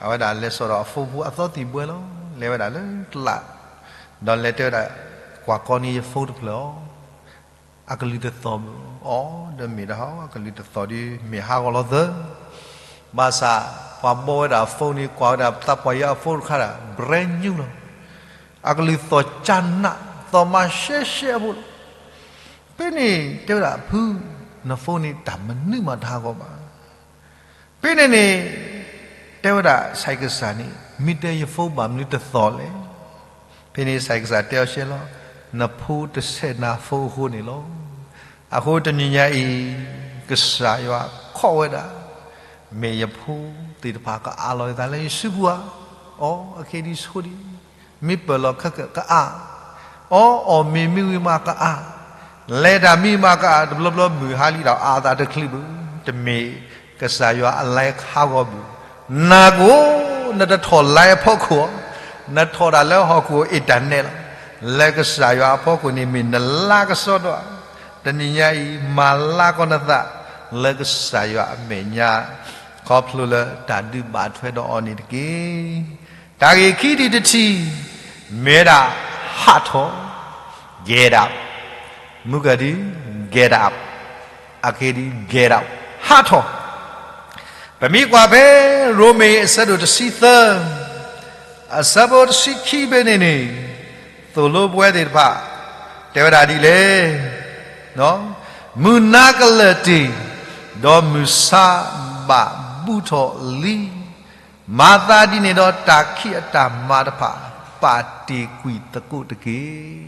အဝဲဒၣ်လဲၤစိာ်ဒီးအ phone ဖိအသီသံၣ်ဘှဲလီၤ. လဲၤဝဲဒၣ်လၢကျး, ဒီးလဲၤတဲဝဲဒၣ်, ကွၢ်ကီန့ၣ်ယ phone တဖျၢၣ်အီၤ အကလုၢ်တသီၣ်ဘၣ်အီၤ, ဒီးမ့ၢ်တဟီ အကလုၢ်တသီၣ်ဒီး မ့ၢ်ဟးဂီၤလီၤသၢ. ဘၣ်ဆၣ် ပှၤဘီဝဲဒၣ်အ phone န့ၣ် ကွၢ်ဝဲဒၣ်သးပှၢ်ယွၤအ phone တခါဒၣ် brand new လီၤ. အကလုၢ်သီၣ်ကၢနး, သီၣ်မၤရှဲရှဲအဖိလီၤ. ဖဲန့ၣ်တဲဝဲဒၣ်ဖု, န phone န့ၣ်တၢ်မနုၤမးတဟးဂီၤဘၣ်. ဖဲန့ၣ်န့ၣ် တဲဝဲဒၣ်ဆံးကစၢ်န့ၣ် မ့ၢ်တဲယ phone ဘၣ်မနုၤတသီၣ်လဲၣ်. ဖဲန့ၣ်ဆံးကစၢ်တဲအီၤရှဲလီၤ, နဖိတဆဲးနၤ phone အဃိန့ၣ်လီၤ. အဃိတနံၤညါအံၤ ကစၢ်ယွၤခိးဝဲဒၣ် မ့ၢ်ယဖိသ့ၣ်တဖၣ်ကအးလီၤယသးလၢယစုပူၤဧါ. အီ အခ့ဒံးဆိဒံး, မ့ၢ်ပၢၢ်လီၤခဲကၢာ်ကအါ, အီ အီၣ်မ့ၤမ့ၢ်ဝံၤမးကအါ, လဲၤတၢ်မံမးကအါ, တဘျီဘျီမုၢ်ဟါလံဒီးအါသးတချုးဘၣ်, တမ့ၢ်ကစၢ်ယွၤအ line ဟးဂီၤဘၣ်. နၤကိး နတထီၣ် line အဖီခိၣ်, နထီၣ်ဒၣ်လၢဟီၣ်ခိၣ် internet လီၤ. လၢကစၢ်ယွၤအဖီခိၣ်န့ၣ်မ့ၢ်နလါကစီဒီဧါ. တနံၤညါအံၤ မၤလါကီနသး လၢကစၢ်ယွၤအမဲာ်ညါ ခီဖျိလၢတၢ်ဒုးဘၣ်ထွဲဒီးအီၤန့ၣ်တက့ၢ်. တၢ်ဂ့ၢ်ခံထံၣ်တထံၣ် မ့ၢ်ဝဲဒၣ် ဟးထီၣ်, get up, မုၢ်ကဒု, get up, အခဲဒု, get up, ဟးထီၣ်. ပမ့ၢ်ကွၢ်ဖဲ ရိမ့ၤအဆၢဒိၣ်တဆံသၢ အဆၢဖိတဆံခံဖဲန့ၣ်န့ၣ်, သိၣ်လိပဝဲသ့ၣ်တဖၣ် တဲဝဲဒၣ်ဒ်လဲၣ်, မုၢ်နၤကလၢာ်တ့ၢ်, ဒီးမုၢ်ဆါဘၣ်ဘူးထီၣ်လံ, မၤသးဒ်န့ၣ်ဒီးတၢ်ခံးအတၢ်မၤတဖၣ် ပာ်တ့ၢ်ကွံာ်သကိးတက့ၢ်.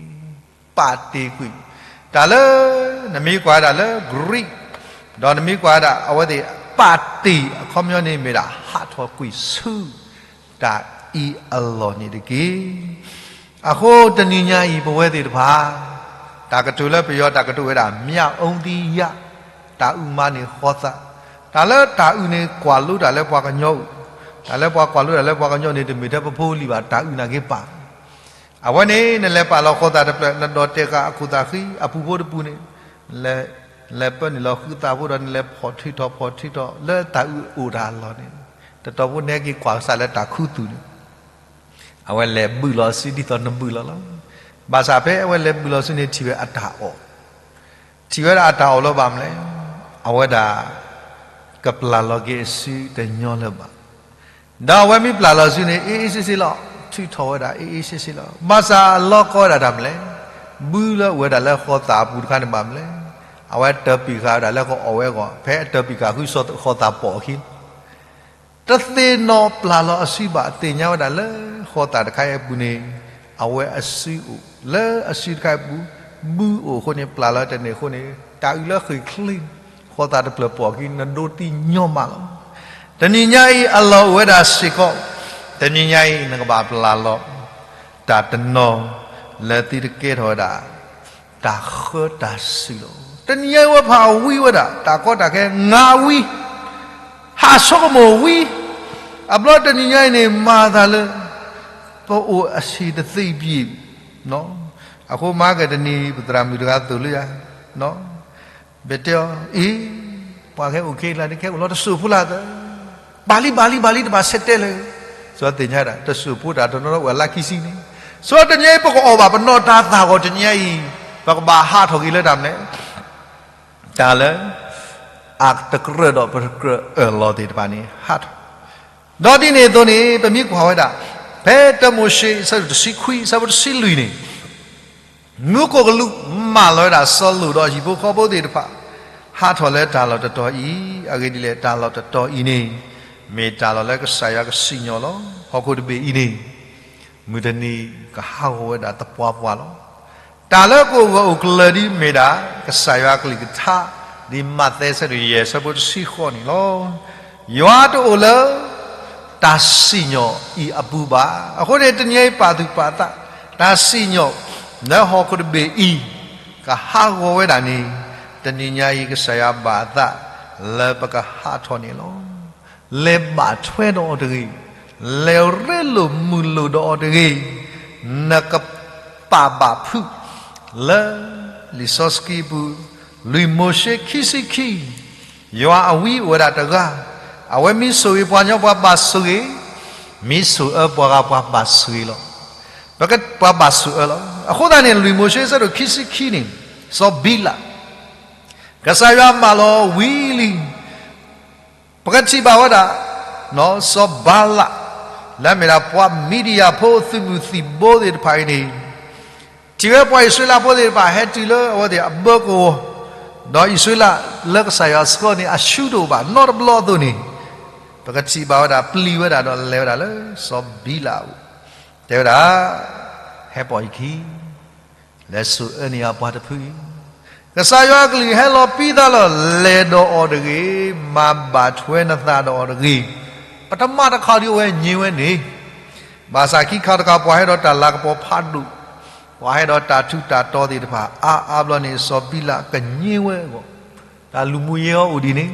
ပာ်တ့ၢ်ကွံာ်, တၢ်လၢ နမ့ၢ်ကွၢ်ဒၣ်လၢ Greek, ဒီးနမ့ၢ်ကွၢ်ဒၣ်အဝဲသ့ၣ် ပာ်တ့ၢ်အခီပညီန့ၣ်မ့ၢ်ဒၣ် ဟးထီၣ်ကွံာ်ဆူ တၢ်အံၤအလီၢ်န့ၣ်တက့ၢ်. အဃိတနံၤညါအံၤ ပဝဲသ့ၣ်တဖၣ် တၢ်ကတိၤလၢပယီၤတၢ်ကတိၤဝဲဒၣ် မျက်အုံသီးယၢ, တၢ်အုၣ်မၤန့ၢ်ဃီသး, တၢ်လၢတၢ်အုၣ်န့ၣ် ကွၢ်လိတၢ်လၢပှၤကညီအအိၣ်, တၢ်လၢပှၤကွၢ်လိတၢ်လၢပှၤကညီန့ၣ် တမ့ၢ်ထဲပဖိပလံၤဘၣ် တၢ်အုၣ်နာ်က့ပာ် အဝဲန့ၣ် နလဲၤပာ်လီၤဃီသးတဖျၢၣ် နဒိးတဲာ်ဃာ်အခိၣ်သးဃံ အပူၤဖိတပူၤန့ၣ်, လဲၤပၢနုာ်လီၤဃုသးဖိဒီး နလဲၤဖီၣ်ထုးထီၣ်ဖီၣ်ထုးထီၣ်လၢတၢ်အုၣ်အိၣ်တၢ်အလီၢ်န့ၣ်, တတီၤဖိနဟဲက့ၤကွၢ်ကစၢ်လၢတၢ်ခူသူၣ်န့ၣ်, အဝဲလဲၤဘုၣ်လီၤစုဒ်သိးနဘုၣ်လီၤလီၤ. ဘၣ်ဆၣ်ဖဲအဝဲလဲၤဘုၣ်လီၤစုန့ၣ် ထံၣ်ဝဲအတၢ်အီၣ်, ထံၣ်ဝဲဒၣ်အတၢ်အီၣ်လၢဘၣ်မနုၤလဲၣ်, အဝဲဒၣ် ကပျၢ်လီၤက့ၤအစုတညီလၢၤဘၣ်. ဒီးအဝဲမ့ၢ်ပျၢ်လီၤစုန့ၣ် အ့ၣ်အ့ၣ်ဆ့ဆ့လီၤ, ထုးထီၣ်ဝဲဒၣ်အ့ၣ်အ့ၣ်ဆ့ဆ့လီၤ. ဘၣ်ဆၣ်အလီၢ်ကီဝဲဒၣ်တၢ်မနုၤလဲၣ်, ဘုလၢအိၣ်ဝဲဒၣ်လၢဃီသးအပူၤတခါန့ၣ်ဘၣ်မနုၤလဲၣ်, အဝဲတၢၢ်ပံာ်ဃာ်ဝဲဒၣ်လၢကအီၣ်ဝဲအဂီၢ် ဖဲအတၢၢ်ပံာ်ဃာ်ဃုာ်ဃီသးပိာ်အခံ တသ့ၣ်နီၣ်ပျၢ်လီၤအစုဘၣ် သ့ၣ်ညါဝဲဒၣ်လၢဃီသးတခါအံၤအပူၤန့ၣ်, အဝဲအစုအိၣ်, လၢအစုတခါအံၤအပူၤ, ဘုအိၣ်အဃိန့ၣ် ပျၢ်လီၤတန့ၢ်အဃိန့ၣ်, တၢ်အုၣ်လၢဃ့ၢ်ချ့, ဃီသးတဖျၢၣ်ပိာ်အခံ နဒိတံၢ်ညီမးလီၤ. တနံၤညါအံၤအလီၢ်အိၣ်ဝဲဒၣ်စ့ၢ်ကီး, တနံၤညါအံၤနကဘၣ်ပျၢ်လီၤ တၢ်တနီၤ လၢသုတကဲထီၣ်ဝဲဒၣ် တၢ်ဃၢတၢ်စုၤလီၤ. တနံၤညါအံၤဝဲဖးဝံဝဲဒၣ် တၢ်ကီတၢ်ခဲ ငါဝံ, ဟးဆိကမိၣ်ဝံ, အဘျီတနံၤညါအံၤန့ၣ် မၤသးလၢ ပအိၣ်အဆံးတသ့ဘၣ်. အဃိမၤကတနံၤ ပသရၣ်မုၣ်တဂၤသိၣ်လိယၤ, ဘၣ်တဲအီၤ အ့, ပှၤခဲအိၣ်ခဲလၢာ်န့ၣ် ခဲအိၣ်လီၤတစိၢ်ဖိလၢသၢ, ဘၣ်လံ ဘၣ်လံ ဘၣ်လံ တဘၣ်ဆဲးတဲလၢၤ, ဆိသ့ၣ်ညါဒၣ် တစိၢ်ဖိတၢ်တနီၤနီၤအိၣ်အလါခံဆံန့ၣ်, ဆိတနံၤအံၤ ပကအီၣ်ဘၣ်ပနီၢ်တၢ်သၣ်ဂီၤတနံၤအံၤ, ပကဘၣ်ဟးထီၣ်က့ၤလၢတၢ်မနုၤလဲၣ်, တၢ်လၢ အတကြၢးဒီးပတကြၢးအၢၣ်လီၤသ့ၣ်တဖၣ်န့ၣ် ဟးထီၣ်, ဒီးဒ်န့ၣ်အသိးန့ၣ် ပမ့ၢ်ကွၢ်ဝဲဒၣ် ဖဲတၢမိၤၡ့ အဆၢဒိၣ်တဆံခွံ အဆၢဖိတဆံလွံၢ်န့ၣ်, မူခိၣ်ကလူးမၢလီၤဝဲဒၣ်စီၤလိာ်ဒီးဟံၣ်ဖိဃီဖိသ့ၣ်တဖၣ် ဟးထီၣ်လၢတၢ်လီၢ်တတီၤအံၤ, အဂ့ၢ်ဒ်လဲၣ် တၢ်လီၢ်တတီၤအံၤန့ၣ် မ့ၢ်တၢ်လီၢ်လၢကစၢ်ယွၤကစံၣ်ညီၣ်လီၤ. ဟီၣ်ခိၣ်တဘ့ၣ်အံၤန့ၣ် မုၢ်တနံၤကဟးဂီၤဝဲဒၣ်သပှၢ်ပှၢ်လီၤ. တၢ်လၢကအိၣ်ဂၢၢ်အိၣ်ကျၢၤဒ်မ့ၢ်ဒၣ် ကစၢ်ယွၤကလုၢ်ကထါ ဒ်မးသဲ အဆၢဒိၣ်ယဲၢ် အဆၢဖိတဆံဃိးန့ၣ်လီၤ. ယွၤတအိၣ်လၢ တၢ်စံၣ်ညီၣ်အံၤအပူၤဘၣ်. အဃိန့ၣ် တနံၤအံၤပာ်သူၣ်ပာ်သး တၢ်စံၣ်ညီၣ် လၢဟီၣ်ခိၣ်တဘ့ၣ်အံၤ ကဟးဂီၤဝဲဒၣ်န့ၣ် တနံၤညါအံၤ ကစၢ်ယွၤဘၣ်အသးလၢပကဟးထီၣ်န့ၣ်လီၤ. လဲၤဘၣ်ထွဲဒီးအီၤတဂ့ၤ, လဲၤရ့လိာ်မုာ်လိာ်ဒီးအီၤတဂ့ၤ, နကပာ်ဘၣ်ဖုး လၢ လံာ်စီဆှံအပူၤ, လွံၢ်မိၤၡ့ခံဆံခံ, ယွၤအဝံအိၣ်ဝဲဒၣ်တဂၤ, အဝဲမ့ၢ်ဆိၣ်ဂ့ၤပှၤကညီပှၤဘၣ်ဆိၣ်ဂ့ၤ, မ့ၢ်ဆိၣ်အၢပှၤဂၤပှၤဘၣ်ဆိၣ်ဂ့ၤလီၤ. ပှၤဘၣ်ဆိၣ်အၢလီၤ. အဃိသတးန့ၣ် လွံၢ်မိၤၡ့အဆၢဒိၣ်ခံဆံခံန့ၣ်, စီၤဘံလး ကစၢ်ယွၤမၢလီၤဝံၤလံ ပကထံၣ်ဘၣ်ဝဲဒၣ် စီၤဘၤလး လၢအမ့ၢ်ဒၣ်ပှၤမံၤဒယၣ်ဖိသုးမုၢ်သံၣ်ဘိသ့ၣ်တဖၣ်အံၤန့ၣ်, ထံၣ်ဝဲပှၤအံၣ်စရ့လးဖိသ့ၣ်တဖၣ်ဟဲတုၤလၢအဝဲသ့ၣ်အဘၢကဝီၤ, ဒီးအံၣ်စရ့လးလၢကစၢ်ယွၤဆှၢန့ၣ် အဆူၣ်တအိၣ်ဘၣ်နီတဘျီအသိးန့ၣ်, ပကထံၣ်ဘၣ်ဝဲဒၣ်ပျံၤဝဲဒၣ်ဒီးလဲၤဝဲဒၣ်လၢစီၤဘံလးအအိၣ်, တဲဝဲဒၣ်, ဟဲပိာ်ယခံ လဲၤဆိၣ်အၢန့ၢ်ယၤပှၤတဖုအံၤ, ကစၢ်ယွၤအကလုၢ်ဟဲလီၤပံသးလီၤ, လဲၤဒီးအီၤတဂ့ၤ, မၤဘၣ်ထွဲနသးဒီးအီၤတဂ့ၤ. ပထမတခါဒ်အဝဲညံၤဝဲန့ၣ်, ဘၣ်ဆၣ်ခံခါတခါ ပှၤဟဲဒီးတၢ်လၤကပီၤဖးဒိၣ်, ပှၤဟဲဒီးတၢ်ထူးတၢ်တီၤသ့ၣ်တဖၣ် အါအါဘျီန့ၣ် စီၤဘံလးကညံၤဝဲအဂီၢ်, တၢ်လူၤမူယဲအီၤအိၣ်ဒ်န့ၣ်,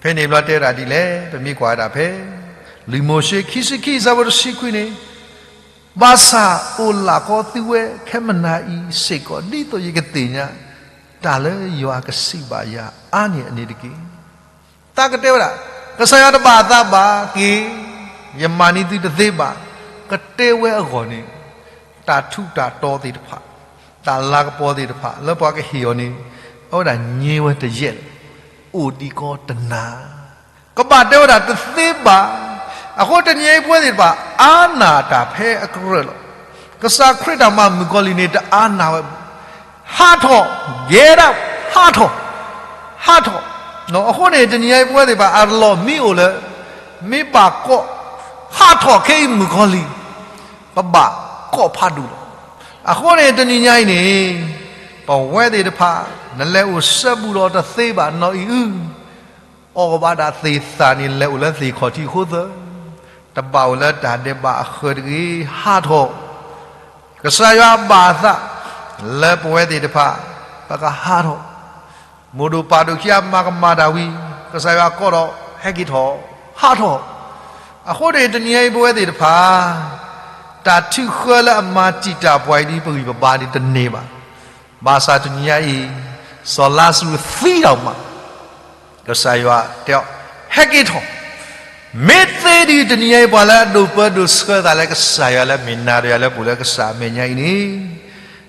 ဖဲန့ၣ်ဘျီတဲဝဲဒၣ်ဒ်လဲၣ်, ပမ့ၢ်ကွၢ်ဝဲဒၣ်ဖဲ လွံၢ်မိၤၡ့ခံဆံခံ အဆၢဖိတဆံခွံန့ၣ်, ဘၣ်ဆၣ်အိၣ်လၢ်ကီသုဝဲခဲမုၢ်နၤအံၤစ့ၢ်ကီး ဒ်သိးယကသ့ၣ်ညါ တၢ်လၢယွၤကစံးဘၣ်ယၤအါန့ၢ်အန့ၣ်တက့ၢ်. တၢ်ကတဲဝဲဒၣ် ကစၢ်ယွၤတဘၣ်အသးဘၣ်က့ၤ, ယမၤန့ၢ်သုတသ့ဘၣ်, ကတဲဝဲအဂီၢ်န့ၣ်, တၢ်ထူးတၢ်တီၤသ့ၣ်တဖၣ်, တၢ်လၤကပီၤသ့ၣ်တဖၣ် လၢပှၤကဟ့ၣ်အီၤန့ၣ်, အဝဲဒၣ်ညဲဝဲတယဲၢ်လၢၤ, အိၣ်ဒံးကီတနၤ ကဘၣ်တဲဝဲဒၣ်တသ့ဘၣ်. အဃိတနံၤအံၤပဝဲသ့ၣ်တဖၣ် အါနၢ်တၢ်ဖဲအကရၢၢ်လီၤ. ကစၢ်ခရံာ်တၢ်မၤမုၣ်ကီၤလံၢ်န့ၣ် တအါနၢ်ဝဲဘၣ်. ဟးထီၣ်, get up, ဟးထီၣ်, ဟးထီၣ်. အဃိန့ၣ် တနံၤအံၤပဝဲသ့ၣ်တဖၣ် အလီၢ်မ့ၢ်အိၣ်လၢ မ့ၢ်ဘၣ်ကိး, ဟးထီၣ်ခဲအံၤမုၣ်ကီၤလံၢ်, ပဘၣ်ကိးဖးဒိၣ်လီၤ. အဃိန့ၣ် တနံၤညါအံၤန့ၣ်, ပဝဲသ့ၣ်တဖၣ် နလဲၤအိၣ်စဲဘူးဒီးတသ့ဘၣ်နီၢ်အံၤအု, အီၣ်ဘၣ်ဒၣ်သ့ၣ်သၣ်န့ၣ် လဲၤအိၣ်လၢသ့ၣ်ခီၣ်ထံးအဃိသၢ, တဘၣ်အိၣ်လၢတၢ်ဒဲးဘးအဃၢၤတဂ့ၤ, ဟးထီၣ်. ကစၢ်ယွၤဘၣ်အသး လၢပဝဲသ့ၣ်တဖၣ် ပကဟးထီၣ်. မိၢ်ဒိၣ်ပၢ်ဒိၣ်ခံဂၤမၤကမၣ်တၢ်ဝံၤ, ကစၢ်ယွၤကိးဒီး ဟဲက့ၤထီၣ်, ဟးထီၣ်. အဃိန့ၣ် တနံၤညါအံၤပဝဲသ့ၣ်တဖၣ် တၢ်ထုးဃၢလၢအမၤတံာ်တာ်ပှၤအံၤဒ်ပဂံၢ်ပဘါဒ်တန့ၢ်ဘၣ်. ဘၣ်ဆၣ်တနံၤညါအံၤ စီၤလါစရူးသံဒိၣ်မး, ကစၢ်ယွၤတဲအီၤ ဟဲက့ၤထီၣ်. မ့ၢ်သ့ဒ်တနံၤညါအံၤ ပှၤလၢအဒိၣ်ပၢဒိၣ်ဆှၢသးလၢကစၢ်ယွၤလၢမ့ၢ်နၤဒီးယၤလၢပအိၣ်လၢကစၢ်အမဲာ်ညါအံၤန့ၣ်,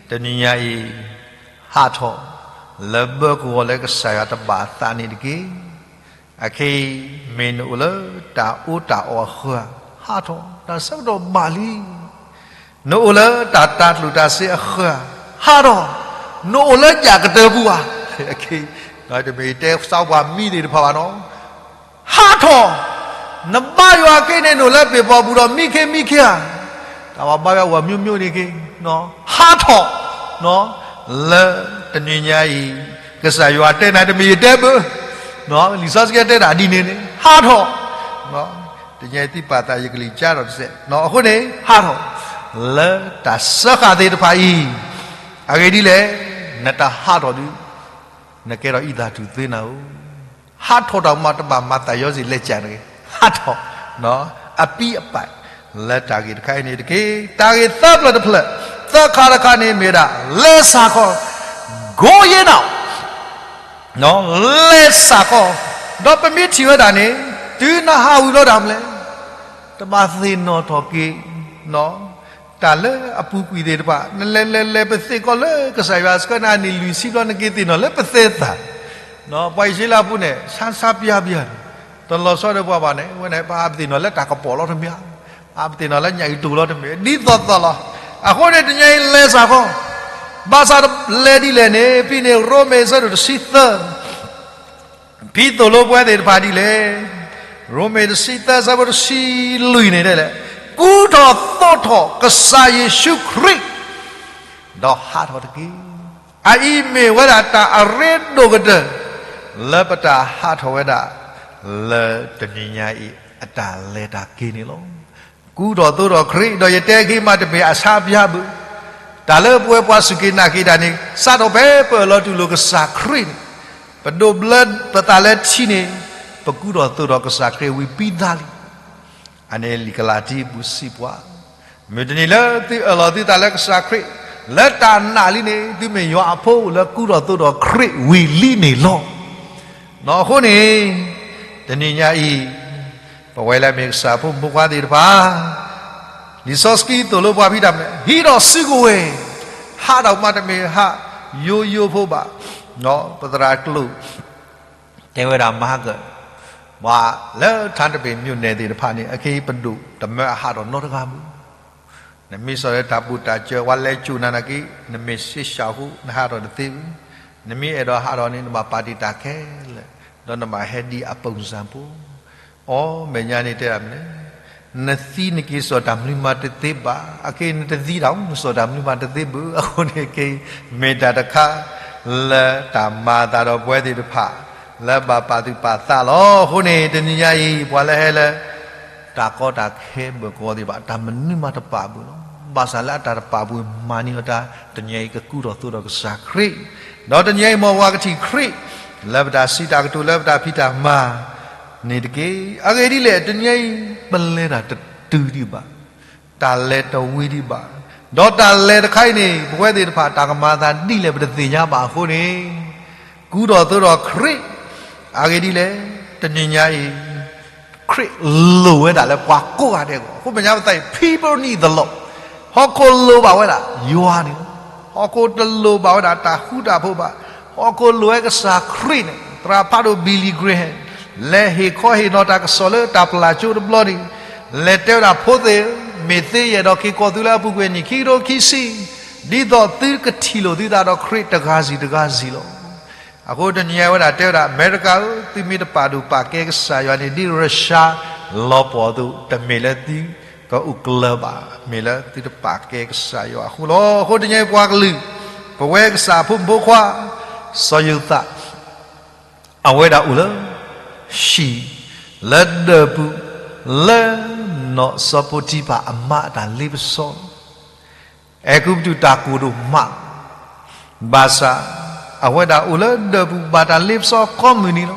တနံၤညါအံၤ ဟးထီၣ်, လၢဘၢကဝီၤလၢကစၢ်ယွၤတဘၣ်အသးန့ၣ်တက့ၢ်. အခဲအံၤ မ့ၢ်နအိၣ်လၢတၢ်အီၣ်တၢ်အီအဃၢၤ, ဟးထီၣ်, တၢ်ဆၢကတီၢ်ဘၣ်လံ. နအိၣ်လၢတၢ်တၤကျိၣ်တၤစ့အဃၢၤ, ဟးထီၣ်, နအိၣ်လၢယၣ်ကတၢၢ်ပူၤဧါ, တမ့ၢ်တဲစးပှၤမံသ့ၣ်တဖၣ်ဘၣ်နီၤ, ဟးထီၣ်, နဘါယွၤက့န့ၣ် နအိၣ်လၢပ့ၢ်ပီပူၤဒီးမံခ့မံခ့ဧါ, တၢ်ဘၣ်ဘါယွၤဝဲမံမံန့ၣ်က့, ဟးထီၣ်, လၢတနံၤညါအံၤ ကစၢ်ယွၤတဲနၤတမ့ၢ်ယတဲဘၣ်, လံာ်စီဆှံတဲဒၣ်ဒ်န့ၣ်န့ၣ် ဟးထီၣ်, တနံၤညါအံၤသုပာ်သးယကလုၢ်ကါထီၣ်တစဲး, အဃိန့ၣ် ဟးထီၣ်, လၢတၢ်စၢဃာ်သ့ၣ်တဖၣ်အံၤ, အဂ့ၢ်ဒ်လဲၣ်, နတဟးထီၣ်ဒီး နကဲထီၣ်အံသၣ်ထူၣ်သ့နၤဧိၤ, ဟးထီၣ်တၢ်မၤတဘၣ်မၤသးယီၤစ့ၢ်လဲၤကၢ်န့ၣ်, ဟးထီၣ်, အပံအပၢ်, လၢတၢ်ဂ့ၢ်တခါအံၤန့ၣ်တက့ၢ်. တၢ်ဂ့ၢ်သၢဖျၢၣ်တဖျၢၣ်, သၢခါတခါန့ၣ်မ့ၢ်ဒၣ် လဲၤစၢ်ခီ, ကိယဲနၤ လဲၤစၢ်ခီ, ဒီးပမ့ၢ်ထံၣ်ဝဲဒၣ်န့ၣ် တုၤနဟးဝံၤဘျီဒၣ်မလဲၣ်, တဘၣ်သ့ၣ်နီၣ်ထီၣ်က့ၤ တၢ်လၢအပူၤကွံာ်သ့ၣ်တဖၣ်, နလဲၤလဲၤလဲၤပသ့ၣ်ကီးလၢကစၢ်ယွၤဆှၢနၤ အနံၣ်လွံၢ်ဆံဘျီ နက့ၤသ့ၣ်နီၣ်လၢပသဲသး, ပှၤအံၣ်စရ့လးဖိန့ၣ် ဆါဆါပျါပျါန့ၣ်, တလီၤဆီဒီးပှၤဘၣ်န့ၣ် ဝဲန့ၣ် ပအါပသ့ၣ်နီၣ်လၢတၢ်ကပီၤလီၤတမ့ၢ်, အါပသ့ၣ်နီၣ်လၢညၣ်အုၣ်တိၢ်လီၤတမ့ၢ်, ဒ်သိးသိးလီၤ. အဃိန့ၣ်တနံၤအံၤလဲၤစၢ်ခီ, ဘၣ်ဆၣ်လဲၤဒ်လဲၣ်န့ၣ် ဖဲန့ၣ်ရိမ့ၤအဆၢဒိၣ်တဆံသၢ ဖဲသိၣ်လိပဝဲသ့ၣ်တဖၣ်ဒ်လဲၣ်, ရိမ့ၤတဆံသၢ အဆၢဖိတဆံလွံၢ်န့ၣ်ဒ်လဲၣ်, ကူထီၣ်သိးထီၣ်ကစၢ်ယ့ၣ်ၡူးခရံာ်, ဒီးဟးထီၣ်တက့ၢ်. အအံၤမ့ၢ်ဝဲဒၣ်တၢ်အရ့ဒိၣ်ကတၢၢ် လၢပတၢ်ဟးထီၣ်ဝဲဒၣ် လၢတနံၤညါအံၤအတၢ်လဲၤတၢ်က့ၤန့ၣ်လီၤ. ကူထီၣ်သိးထီၣ်ခရံာ်, ဒီးယတဲက့ၤမးတမ့ၢ်အဆါပျါဘၣ်, တၢ်လၢပဝဲပှၤစူၢ်က့ၤနာ်က့ၤတၢ်န့ၣ် စးထီၣ်ဖဲပအၢၣ်လီၤတူၢ်လိာ်ကစၢ်ခရံာ်န့ၣ်, ပဒိးဘျၢပသးလၢထံန့ၣ်, ပကူထီၣ်သိးထီၣ်ကစၢ်ခရံာ်ဝံၤပံသးလံ. အန့ၣ်လံာ်ကလၤတံပူၤစံးပှၤ, မုၢ်တနံၤလၢသုအၢၣ်လီၤသုသးလၢကစၢ်ခရံာ် လၢတၢ်နာ်လံန့ၣ် သုမ့ၢ်ယွၤအဖိလၢကူထီၣ်သိးထီၣ်ခရံာ်ဝံၤလံန့ၣ်လီၤ. အဃိန့ၣ် တနံၤညါအံၤ ပဝဲလၢအမ့ၢ်ကစၢ်ဖိမုၣ်ဖိခွါသ့ၣ်တဖၣ်, လံာ်စီဆှံသိၣ်လိပှၤဖဲတၢ်မနုၤလဲၣ်, ဟံးထီၣ်စုကဝဲၤ, ဟးထီၣ်မးတမ့ၢ်ဟးယိယိဖိဘၣ်, ပသရၣ်ကျိာ် တဲဝဲဒၣ်မၤကၢၣ်, ပှၤလၢထါတဘ့ၣ်မၠိၣ်နဲၣ်သ့ၣ်တဖၣ်န့ၣ် အခဲအံၤပဒိၣ်တမၢအဟးထီၣ်နီတဂၤဘၣ်. နမ့ၢ်စိာ်လၢတၢ်ဘူၣ်တၢ်စၢၤ ပှၤလဲၤကိၣ်နၤနာ်က့ နမ့ၢ်စ့ၢ်ဆၣ်ဃိ နဟးထီၣ်တသ့ဘၣ်. နမ့ၢ်အဲၣ်ဒိးဟးထီၣ်န့ၣ် နဘၣ်ပာ်တ့ၢ်တၢ်ခဲလၢာ်, ဒီးနဘၣ်ဟဲဒ်အပိၢ်စၢ်ဖိ အီ မဲာ်ညါန့ၣ်တဲဒၣ်မနုၤလဲၣ်, နသံနက့ၤစိာ်တၢ်မနုၤမးတသ့ဘၣ်, အခဲအံၤနတသံဒၣ် နစိာ်တၢ်မနုၤမးတသ့ဘၣ်. အဃိန့ၣ်ခဲအံၤ မ့ၢ်တၢ်တခါ လၢတၢ်မၤအသးဒီးပဝဲသ့ၣ်တဖၣ် လၢဘၣ်ပာ်သူၣ်ပာ်သးလီၤ. အဃိန့ၣ် တနံၤညါအံၤ ပှၤလၢဟဲလၢ တၢ်ကီတၢ်ခဲဘၢၣ်ကီသ့ၣ်တဖၣ် တၢ်မနုၤမးတပာ်ဘၣ်လီၤ. ဘၣ်ဆၣ်လၢအတၢ်တပာ်ဘၣ်မၤန့ၢ်အီၤတၢ် တနံၤအံၤကကူထီၣ်သိးဒီးကစၢ်ခရံာ်, ဒီးတနံၤအံၤမ်ပှၤကထံၣ်ခရံာ် လၢပတၢ်စံးတၢ်ကတိၤ လၢပတၢ်ဖံးတၢ်မၤန့ၣ်တက့ၢ်. အဂ့ၢ်ဒ်လဲၣ် တနံၤအံၤ ပလဲၤတၢ်တတုၤဒံးဘၣ်, တၢ်လဲၤတဝံၤဒံးဘၣ်, ဒီးတၢ်လဲၤတခါအံၤန့ၣ် ပဝဲသ့ၣ်တဖၣ်တၢ်ကမၤအသးဒ်လဲၣ် ပတသ့ၣ်ညါဘၣ်အဃိန့ၣ် ကူထီၣ်သိးဒီးခရံာ်, အဂ့ၢ်ဒ်လဲၣ် တနံၤညါအံၤ ခရံာ်လိၣ်ဝဲဒၣ်လၢပှၤကိးဂၤဒဲးအဂီၢ်, အဃိပညီပသးအံၤ people need the Lord, ဟီၣ်ခိၣ်လိၣ်ဘၣ်ဝဲဒၣ်ယွၤန့ၣ်လီၤ. ဟီၣ်ခိၣ်တလိၣ်ဘၣ်ဝဲဒၣ်တၢ်ဃူတၢ်ဖိးဘၣ်, ဟီၣ်ခိၣ်လိၣ်ဝဲကစၢ်ခရံာ်န့ၣ်, သရၣ်ဖးဒိၣ် Billy Graham လဲၤဟ့ၣ်ခီဟ့ၣ်နီၤတၢ်ကစီၣ်လၢတၢ်ပျၢ်ကၠိတဘျီန့ၣ်, လဲၤတဲဝဲဒၣ် ဖိသ့ၣ်ဧၢ, မ့ၢ်သ့ယဲၢ်ဒီးက့ၤကီၢ်သုလၢအပူၤကွံာ်နံၣ်ခံကထိခံဆံ, ဒ်သိးသုကထံၣ်လိာ်သုသးဒီးခရံာ်တဂၤစံၣ်တဂၤစံၣ်လီၤ. အဃိတနံၤညါဝဲဒၣ်တဲဝဲဒၣ် အမဲရကၤဧၢ, သုမ့ၢ်တပာ်ဒိၣ်ပာ်ကဲကစၢ်ယွၤန့ၣ် ဒ်ရၡါလီၤပှီၢ်အသိး တမ့ၢ်လၢသုကအိၣ်ကျၢၤဘၣ်, မ့ၢ်လၢသုတပာ်ကဲကစၢ်ယွၤအဃိလီၤ. အဃိတနံၤညါအံၤပှၤကလုာ်, ပဝဲကစၢ်အဖိမုၣ်ဖိခွါ, စီၤယိၤသး အဝဲဒၣ်အိၣ်လၢ ဟံၣ်လၢဒၢးပူၤ, လၢနီၢ်စီၤပိၤတံဖၢ်အမါအတၢ်လ့ပစီလီၤ. အဲၤကူပတူးတၢ်ကိၢ်ဒိၣ်မး, ဘၣ်ဆၣ် အဝဲဒၣ်အိၣ်လၢဒၢးပူၤဘၣ်တၢ်လ့ပစီကိးမုၢ်နံၤလီၤ.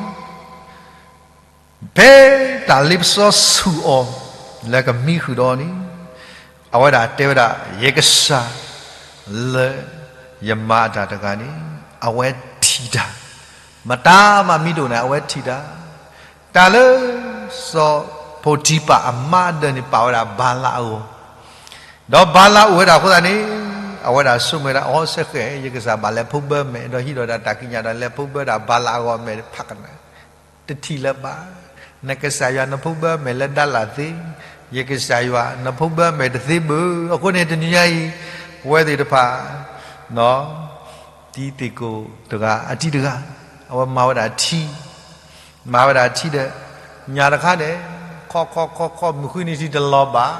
ဖဲတၢ်လ့ပစီဆူၣ်အီၤ လၢကမံဃုာ်ဒီးအီၤန့ၣ်, အဝဲဒၣ်တဲဝဲဒၣ် ယကစၢ်လၢယမၤအတၢ်တဂၤန့ၣ် အဝဲထံၣ်တၢ်, မတၤမးမံတအိၣ်န့ၣ် အဝဲထံၣ်တၢ်, တၢ်လၢ စီၤပိၤတံဖၢ်အမါအဒၢးန့ၣ် ပာ်ဝဲဒၣ်ဘၤလးအဂီၢ်, ဒီးဘၤလးအိၣ်ဝဲဒၣ်အဃိသတးန့ၣ်, အဝဲဒၣ်ဆိကမိၣ်ဝဲဒၣ် အိ ဆဲဃဲး ယကစၢ်ဘၣ်လဲၤဖီၣ်ဘၢမဲာ် ဒီးဟံးဒီးတၢ်ကံးညာ်ဒီးလဲၤဖီၣ်ဘၢဒၣ်ဘၤလးအဂီၢ်မဲာ်ဖးကနၣ်, တထံၣ်လၢၤဘၣ်, နကစၢ်ယွၤနဖီၣ်ဘၢမဲာ်လၢဒၣ်လၢ်သ့, ယကစၢ်ယွၤနဖီၣ်ဘၢမဲာ်တသ့ဘၣ်. အဃိန့ၣ်တနံၤညါအံၤ, ပဝဲသ့ၣ်တဖၣ် တံၤသကိးတဂၤ အတံၤတဂၤ, အဝဲမၤဝဲဒၣ်ထံ, မၤဝဲဒၣ်ထံဒီး, ညၣ်တခါန့ၣ်, ခီခီခီခီ မုၢ်ဃုနံၤထံတလီၤဘၣ်,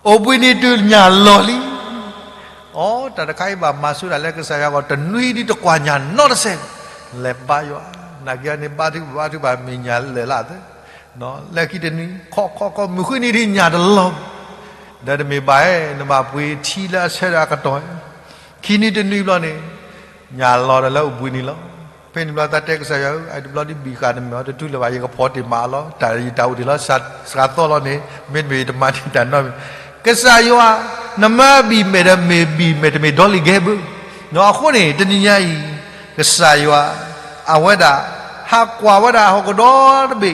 အိၣ်ဘှံးနံၤတုၤညၣ်လီၤလံ. အိ တၢ်တခါအံၤဘၣ်မၤဆိဒၣ်လၢကစၢ်ယွၤအဂီၢ် တနွံဒ်တကွၢ်ညၣ်နီတစဲး, လဲၤဘါယွၤ, နာ်က့န့ၣ်ဘါထုကဖၣ်ဘါထုကဖၣ်မ့ၢ်ညၣ်လၢာ်လၢ်သ့ လၢခံတနွံ ခီခီခီ မုၢ်ဃုနံၤထံညၣ်တလီၤ, ဒီးတမ့ၢ်ဘၣ်ဧါ, နဘၣ်ပှ့ၤထံလၢအဆၢဒီးအကတီၢ်, ခံနွံတနွံဘျီန့ၣ်, ညၣ်လီၤဒီးလၢအိၣ်ဘှံးနံၤလီၤ. ဖဲန့ၣ်ဘျီသးတဲကစၢ်ယွၤဧၢ, အတဘျီဒ်ဘံၣ်ဃာ်နမဲာ်အီၤတထူလၢၤဘၣ်, ယကဖီၣ်တ့ၢ်မးအီၤလီၤ, တၢ်ယတၢ်အိၣ်တ့ၢ်လီၤ, စှၤသီလီၤန့ၣ်, မ့တမ့ၢ်ယတမၤတ့ၢ်တၢ်နီတမံၤ, ကစၢ်ယွၤ, နမၢဘံၣ်မဲာ်ဒီးမ့ၢ်ဘံၣ်မဲာ်တမ့ၢ်ဒီလံၤကဲဘၣ်. အဃိန့ၣ် တနံၤညါအံၤ, ကစၢ်ယွၤ, အဝဲဒၣ်, ဟးကွၢ်ဝဲဒၣ်ဟီၣ်ခိၣ်ဒီတဘ့ၣ်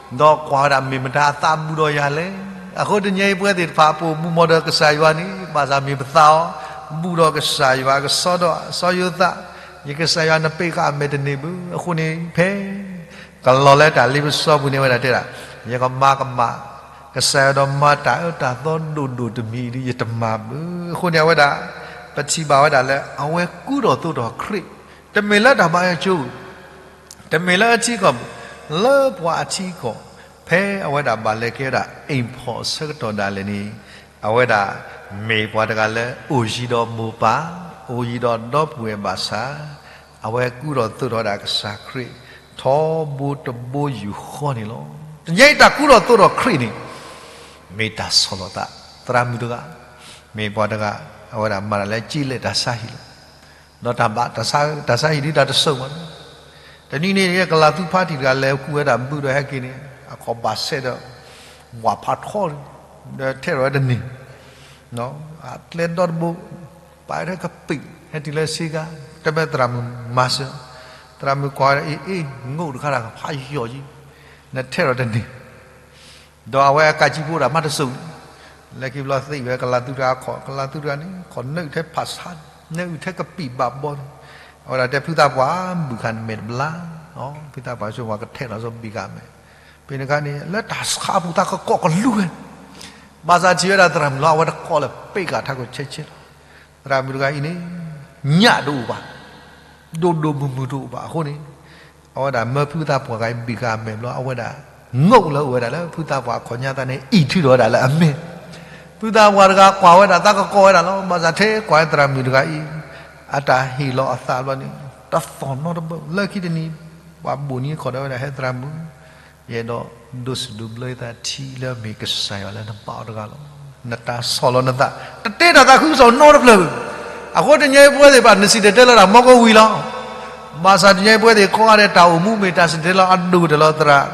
ဒီးကွၢ်ဝဲဒၣ်မ့ၢ်မတၤအသးဘူးဒီးယၤလဲၣ်. အဃိတနံၤညါအံၤပဝဲသ့ၣ်တဖၣ်ပအိၣ်မူမီၤဒီးကစၢ်ယွၤန့ၣ် ဘၣ်ဆၣ်မ့ၢ်ပသးအီၤ, ဘူးဒီးကစၢ်ယွၤကစီဒီးစီၤယိၤသး, ယကစၢ်ယွၤနပ့းဃာ်အမဲာ်တန့ၢ်ဘၣ်. အဃိန့ၣ်ဖဲ ကလီၤလၢတၢ်လ့ပစီပူၤန့ၣ်ဝဲဒၣ်တဲဒၣ်, ယကမၤကမၣ်, ကစၢ်ယွၤဒီးမၤတၢ်အၢတၢ်သီဒိၣ်ဒိၣ်တမံၤဒ်ယတမၤဘၣ်. အဃိန့ၣ်အဝဲဒၣ်, ပထံၣ်ဘၣ်ဝဲဒၣ်လၢအဝဲကူဒီးသိးဒီးခရံာ်, တမ့ၢ်လၢတၢ်ဘါယွၤကၠိ တမ့ၢ်လၢအထံကီၢ်ဘၣ်, လၢပှၤအထံကီၢ်, ဖဲအဝဲဒၣ်ဘၣ်လဲၤကဲဝဲဒၣ် အိမ်ဖော် အဆၢကတီၢ်ဒၣ်လဲာ်န့ၣ်, အဝဲဒၣ်မ့ၢ်ပှၤတဂၤလၢအိၣ်ယံၤဒီးမိၢ်ပၢ်, အိၣ်ယံၤဒီးဒီပုၢ်ဝဲၢ်ဘၣ်ဆၣ်, အဝဲကူဒီးသိးထီၣ်ဝဲဒၣ်ကစၢ်ခရံာ်, ထီဘိတဘိယူၢ်ဃီန့ၣ်လီၤ. တနံၤညါအံၤတၢ်ကူဒီးသိးထီၣ်ခရံာ်န့ၣ်, မ့ၢ်တၢ်ဆီၣ်လီၤသး, သရၣ်မုၣ်တဂၤ, မ့ၢ်ပှၤတဂၤ, အဝဲဒၣ်မၤတၢ်လၢကၠ့လဲၣ်တၢ်ဆါဟံၣ်လီၤ. ဒီးတၢ်ဘၣ်, တၢ်ဆါဟံၣ်ဒ်တၢ်တစိၢ်မး, တနံၤန့ၣ် ကလၤသူဖါတံၢ်တဂၤလဲၤဃုဝဲဒၣ်ဘုဒီးဟဲက့ၤန့ၣ်, အခီၣ်ဘၣ်ဆဲးဒီး, ဝၣ်ဖးထီ, ဒီးထဲးထီၣ်ဝဲတန့ၢ်, အကျဲဒီတဘိ, ပာ်ထဲကပံာ်, ဟဲတုၤလၢဆ့ကၤ, တဲဘၣ်သရၣ်မုၣ်မၤစၢၤ, သရၣ်မုၣ်ကွၢ်ဝဲဒၣ်အ့ၣ်အ့ၣ် ငိၣ်တခါတၢ်ဖးယီၤယံၤ, နထဲးထီၣ်တန့ၢ် ဒီးအဝဲအကးကံဖိတၢ်မးတစိၢ်န့ၣ်, လဲၤက့ၤဘျီသ့ၣ်ဝဲကလၤသူတဂၤခီၣ်, ကလၤသူတဂၤန့ၣ် ခီၣ်နုာ်ထဲဖးဆါ, နုာ်ထဲကပံာ်ဘၣ်ဘီန့ၣ်, အဝဲဒၣ်တဲဖုသးပှၢ်ဘုၣ်ဃာ်နမဲာ်တဘျီ, ဖုသးပှၢ်ဆိပှၤကထဲးထီၣ်စီဘံၣ်ဃာ်မဲာ်, ဖဲန့ၣ်အခါန့ၣ် လၢတၢ်ဆါပူၤသးကကိးကလူးဝဲ, ဘၣ်ဆၣ်ထံၣ်ဝဲဒၣ်သရၣ်မုၣ်လီၤ အဝဲတကိးလၢၤ ပ့းဃာ်ထးခိၣ်ဆဲးဆဲးလီၤ. သရၣ်မုၣ်တဂၤအံၤန့ၣ်, ညၣ်တအိၣ်ဘၣ်, ဒိၣ်ဒိၣ်မုၢ်မုၢ်တအိၣ်ဘၣ်အဃိန့ၣ်, အဝဲဒၣ်မၢဖုသးပှၢ်တဂၤအံၤဘံၣ်ဃာ်အမဲာ်ဘျီ အဝဲဒၣ်, ငိၣ်လၢအဝဲဒၣ်လၢဖုသးပှၢ်အခီၣ်ညါသးန့ၣ် အံၣ်ထုးထီၣ်ဝဲဒၣ်လၢအမဲာ်, ဖုသးပှၢ်တဂၤကွၢ်ဝဲဒၣ်သးကကိးဝဲဒၣ်လီၤ. ဘၣ်ဆၣ်ထဲကွၢ်ဝဲသရၣ်မုၣ်တဂၤအံၤ, အတၢ်ဟ့ၣ်လီၤအသးဘျီန့ၣ်, တသီၣ်နီတဘၢ, လၢခံတနံၤ, ပှၤဘိၣ်နံၤခီၣ်ဒီးဝဲဒၣ်ဟဲသရၣ်မုၣ်, ယအဲၣ်ဒိးဒိးစံးဒိးဘျၢယသးထံလၢအမ့ၢ်ကစၢ်ယွၤလၢနဘါအီၤတဂၤလီၤ. နတၢ်ဆီၣ်လီၤနသး, တတဲတၢ်သးခုကစီၣ်နီတဖျၢၣ်ဘၣ်. အဃိတနံၤညါအံၤပဝဲသ့ၣ်တဖၣ် နစံၣ်တဲၤတဲလီၤတၢ်မီကဝံၤလီၤ. ဘၣ်ဆၣ်တနံၤညါအံၤပဝဲသ့ၣ်ကိးဂၤဒဲးတၢ်အိၣ်မူမ့ၢ်တၢ်စံၣ်တဲၤတဲလီၤအဒိၣ်ကတၢၢ်လီၤသရၣ်,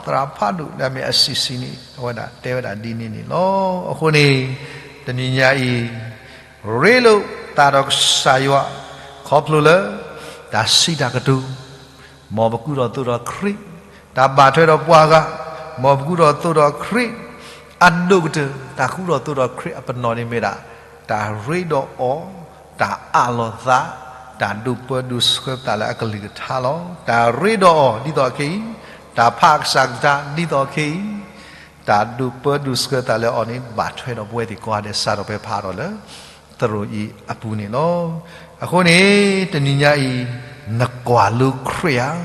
သရၣ်ဖးဒိၣ်လၢအမ့ၢ်အစံးစံးန့ၣ် အဝဲဒၣ်တဲဝဲဒၣ်ဒ်န့ၣ်န့ၣ်လီၤ. အဃိန့ၣ်, တနံၤညါအံၤ, ရ့လိာ်သးဒီးကစၢ်ယွၤ, ခီဖျိလၢ, တၢ်စံးတၢ်ကတိၤ, မ်ပကူဒီးသိးဒီးခရံာ်, တၢ်ဘၣ်ထွဲဒီးပှၤဂၤ, မ်ပကူဒီးသိးဒီးခရံာ်အဒိၣ်ကတၢၢ်, တၢ်ကူဒီးသိးဒီးခရံာ်အပနီၣ်န့ၣ်မ့ၢ်ဒၣ် တၢ်ရ့ဒီးအီၤ, တၢ်အးလီၤသး, တၢ်ဒိးပၢဒိးဆှၢပသးလၢအကလုၢ်ကထါလီၤ. တၢ်ရ့ဒီးအီၤဒ်သိးခဲအံၤ, တၢ်ဖးကစၢ်ကလုၢ်ကထါဒ်သိးခဲအံၤ, တၢ်ဒိးပၢဒိးဆှၢသးလၢအီၤန့ၣ် ဘၣ်ထွဲဒီးပဝဲသ့ၣ်ကိးဂၤဒဲး စးထီၣ်ဖဲဖးအါထီၣ်လၢ သရိာ်အံၤအပူၤန့ၣ်လီၤ. အဃိန့ၣ် တနံၤညါအံၤ နကွၢ်လိခရံာ်ဧါ,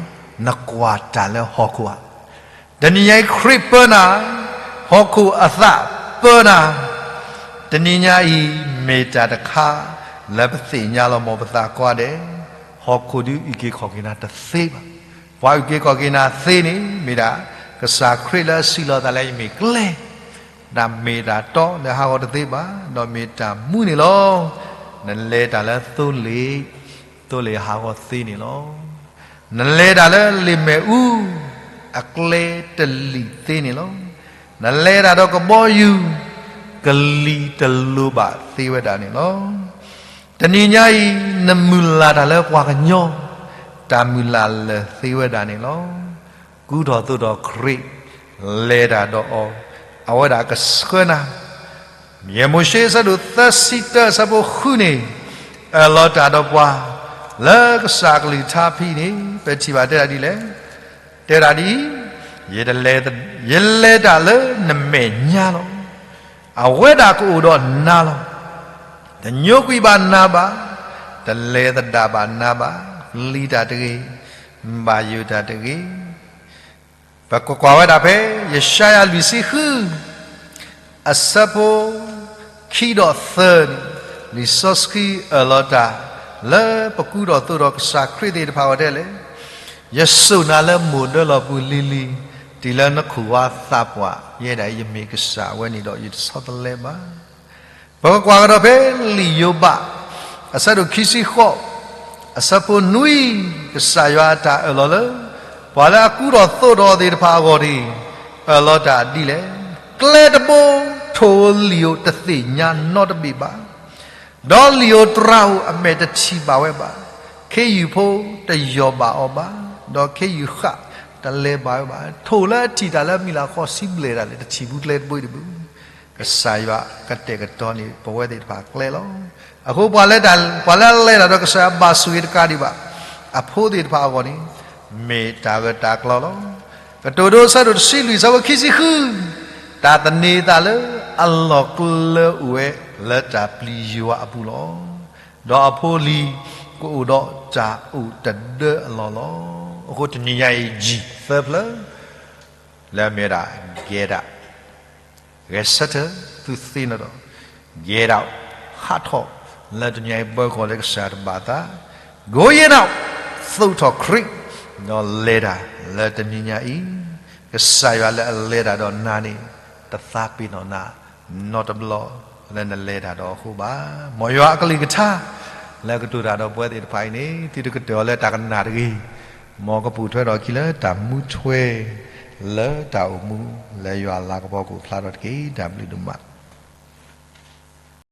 နကွၢ်တၢ်လၢဟီၣ်ခိၣ်ဧါ. တနံၤညါအံၤ ခရံာ်ပၢနၤ, ဟီၣ်ခိၣ်အသးပၢနၤ, တနံၤညါအံၤ မ့ၢ်တၢ်တခါလၢပသ့ၣ်ညါလီၤ မ်ပသးကိးဂၤဒဲး, ဟီၣ်ခိၣ်ဒုးအုၣ်က့ၤခီၣ်က့ၤနၤတသ့ဘၣ်. ပှၤအုၣ်က့ၤခီၣ်က့ၤနၤသ့န့ၣ် မ့ၢ်ဒၣ် ကစၢ်ခရံာ်လၢအစံးလီၤသးလၢယမ့ၢ်ကျဲ တၢ်မ့ၢ်တၢ်တီလၢဟးဂီၤတသ့ဘၣ်, ဒီးမ့ၢ်တၢ်မူန့ၣ်လီၤ. နလဲၤတၢ်လၢသိလ့ၣ်, သိလ့ၣ်ဟးဂီၤသ့န့ၣ်လီၤ. နလဲၤတၢ်လၢလ့ၣ်မဲာ်အူ, အကျဲတလံာ်သ့န့ၣ်လီၤ. နလဲၤတၢ်ဒီးကဘီယူၤ, ကလံၤတလိၤဘၣ်သ့ဝဲဒၣ်န့ၣ်လီၤ. တနံၤညါအံၤ နမုၢ်လၢ်တၢ်လၢပှၤကညီ, တၢ်မုၢ်လၢ်လၢာ်သ့ဝဲဒၣ်န့ၣ်လီၤ. ကူထီၣ်သိးဒီးခရံာ်, လဲၤတၢ်ဒီးအီၤ, အဝဲဒၣ်ကဆှၢနၤ. ယဲၢ်မိၤၡ့ အဆၢဒိၣ်သၢဆံတၢ အဆၢဖိဃုန့ၣ်, အၢၣ်လီၤတၢ်ဒီးပှၤ လၢကစၢ်ကလုၢ်ကထါဖဲအံၤန့ၣ် ပထံၣ်ဘၣ်တဲဒၣ်ဒ်လဲၣ်. တဲဒၣ်ဒ်အံၤ, ယလဲၤ, ယလဲၤတၢ်လၢနမဲာ်ညါလီၤ. အဝဲဒၣ်ကအိၣ်ဒီးနၤလီၤ. တညိကွံာ်ဘၣ်နၤဘၣ်, တလဲၤသဒၣ်ဘၣ်နၤဘၣ်, ပျံၤတၢ်တဂ့ၤ, ဘၣ်ယိၣ်တၢ်တဂ့ၤ. ပကကွၢ်ဝဲဒၣ်ဖဲ ယၡါယၤလွံၢ်ဆံဃု အဆၢဖိခံဒီးသၢန့ၣ်, လံာ်စီဆှံအၢၣ်လီၤတၢ် လၢပကူထီၣ်သိးဒီးကစၢ်ခရံာ်သ့ၣ်တဖၣ်အဂီၢ်တဲလဲၣ်, ယစိာ်နၤလၢမိၢ်ဒၢလီၢ်ပူၤလံၤလံၤ, တုၤလၢနခိၣ်ဝါသးပှၢ်, ယဲဒၣ်အံၤယမ့ၢ်ကစၢ်ဝဲန့ၣ်ဒီး ယတဆီတလဲဘၣ်. ပကကွၢ်ကဒီးဖဲလံာ်ယိၤဘး အဆၢဒိၣ်ခံဆံဃိး အဆၢဖိနွံ, ကစၢ်ယွၤအတၢ်အၢၣ်လီၤလၢ ပှၤလၢအကူထီၣ်သိးဒီးသ့ၣ်တဖၣ်အဂီၢ်န့ၣ် အၢၣ်လီၤတၢ်ဒ်လဲၣ်. ကျဲတဘိ ထိၣ်ဧိၤလံာ်ဧိၤတသ့ၣ်ညါနီတဘ့ၣ်ဘၣ် ဒီးလံာ်ဧိၤတြၤဧိၤအမဲာ်တထံၣ်ဘၣ်ဝဲဘၣ်. ခ့ယုၢ်ဖိတယီၢ်ဘၣ်အီၤဘၣ်, ဒီးခ့ယုၢ်ဃၣ်တလဲၤဘၣ်ဝဲဘၣ်. ထိၣ်လၢအထံၣ်တၢ်လၢအမံၤလၤဃီဆံဘျဲၣ်ဒၣ်လဲာ် တထံၣ်ဘူးကျဲတဘိတဘိ. ကစၢ်ယွၤကတဲာ်ကတီၤန့ၢ်ပဝဲသ့ၣ်တဖၣ်ကျဲလီၤ. အဃိပှၤလၢတၢ်, ပှၤလၢအလဲၤတၢ်ဒီးကစၢ်ယွၤဘၣ်ဆိၣ်ဂ့ၤတကးဒံးဘၣ် အဖိသ့ၣ်တဖၣ်အဂီၢ်န့ၣ် မ့ၢ်တၢ်ဂၢၢ်တၢ်ကျီၤလီၤ. ကတိၤဒိအဆၢဒိၣ်တဆံလွံၢ် အဆၢဖိခံဆံဃု, တၢ်သန့ၤသးလၢအလီၢ်ကျၢၤအိၣ်ဝဲလၢတၢ်ပျံၤယွၤအပူၤလီၤ. ဒီးအဖိလံၤကအိၣ်ဒီးတၢ်အိၣ်တဒၢအလီၢ်လီၤ. အဃိတနံၤညါအံၤ ယံာ်သၢဖျၢၣ် လၢအမ့ၢ်ဝဲဒၣ် ကဲဒၣ် ဂဲၤဆၢထၢၣ်သုသ့နီၣ်ဒီး ကဲဒၣ် ဟးထီၣ် လၢတနံၤအံၤပၢၤကီၢ်လၢကစၢ်တဘၣ်သး, ကိယဲၢ်နီၣ် သိးထီၣ်ခရံာ် ဒီးလဲၤတၢ်လၢတနံၤညါအံၤ, ကစၢ်ယွၤလၢအလဲၤတၢ်ဒီးနၤန့ၣ် တသးပ့ၤနီၣ်နၤ နီတဘျီ လၢနလဲၤတၢ်ဒီးအဃိဘၣ်. မ်ယွၤအကလုၢ်ကထါ လၢကတိၤတၢ်ဒီးပဝဲသ့ၣ်တဖၣ်အံၤန့ၣ် သုတကတၢၢ်အီၤလၢတၢ်ကနၣ်တဂ့ၤ, မ်ကပိာ်ထွဲထီၣ်အခံလၢတၢ်မူထွဲ လၢတၢ်အိၣ်မူ လၢယွၤအလၤကပီၤကအိၣ်ဖျါထီၣ်တက့ၢ်. တၢ်ဘျုးဒိၣ်မး.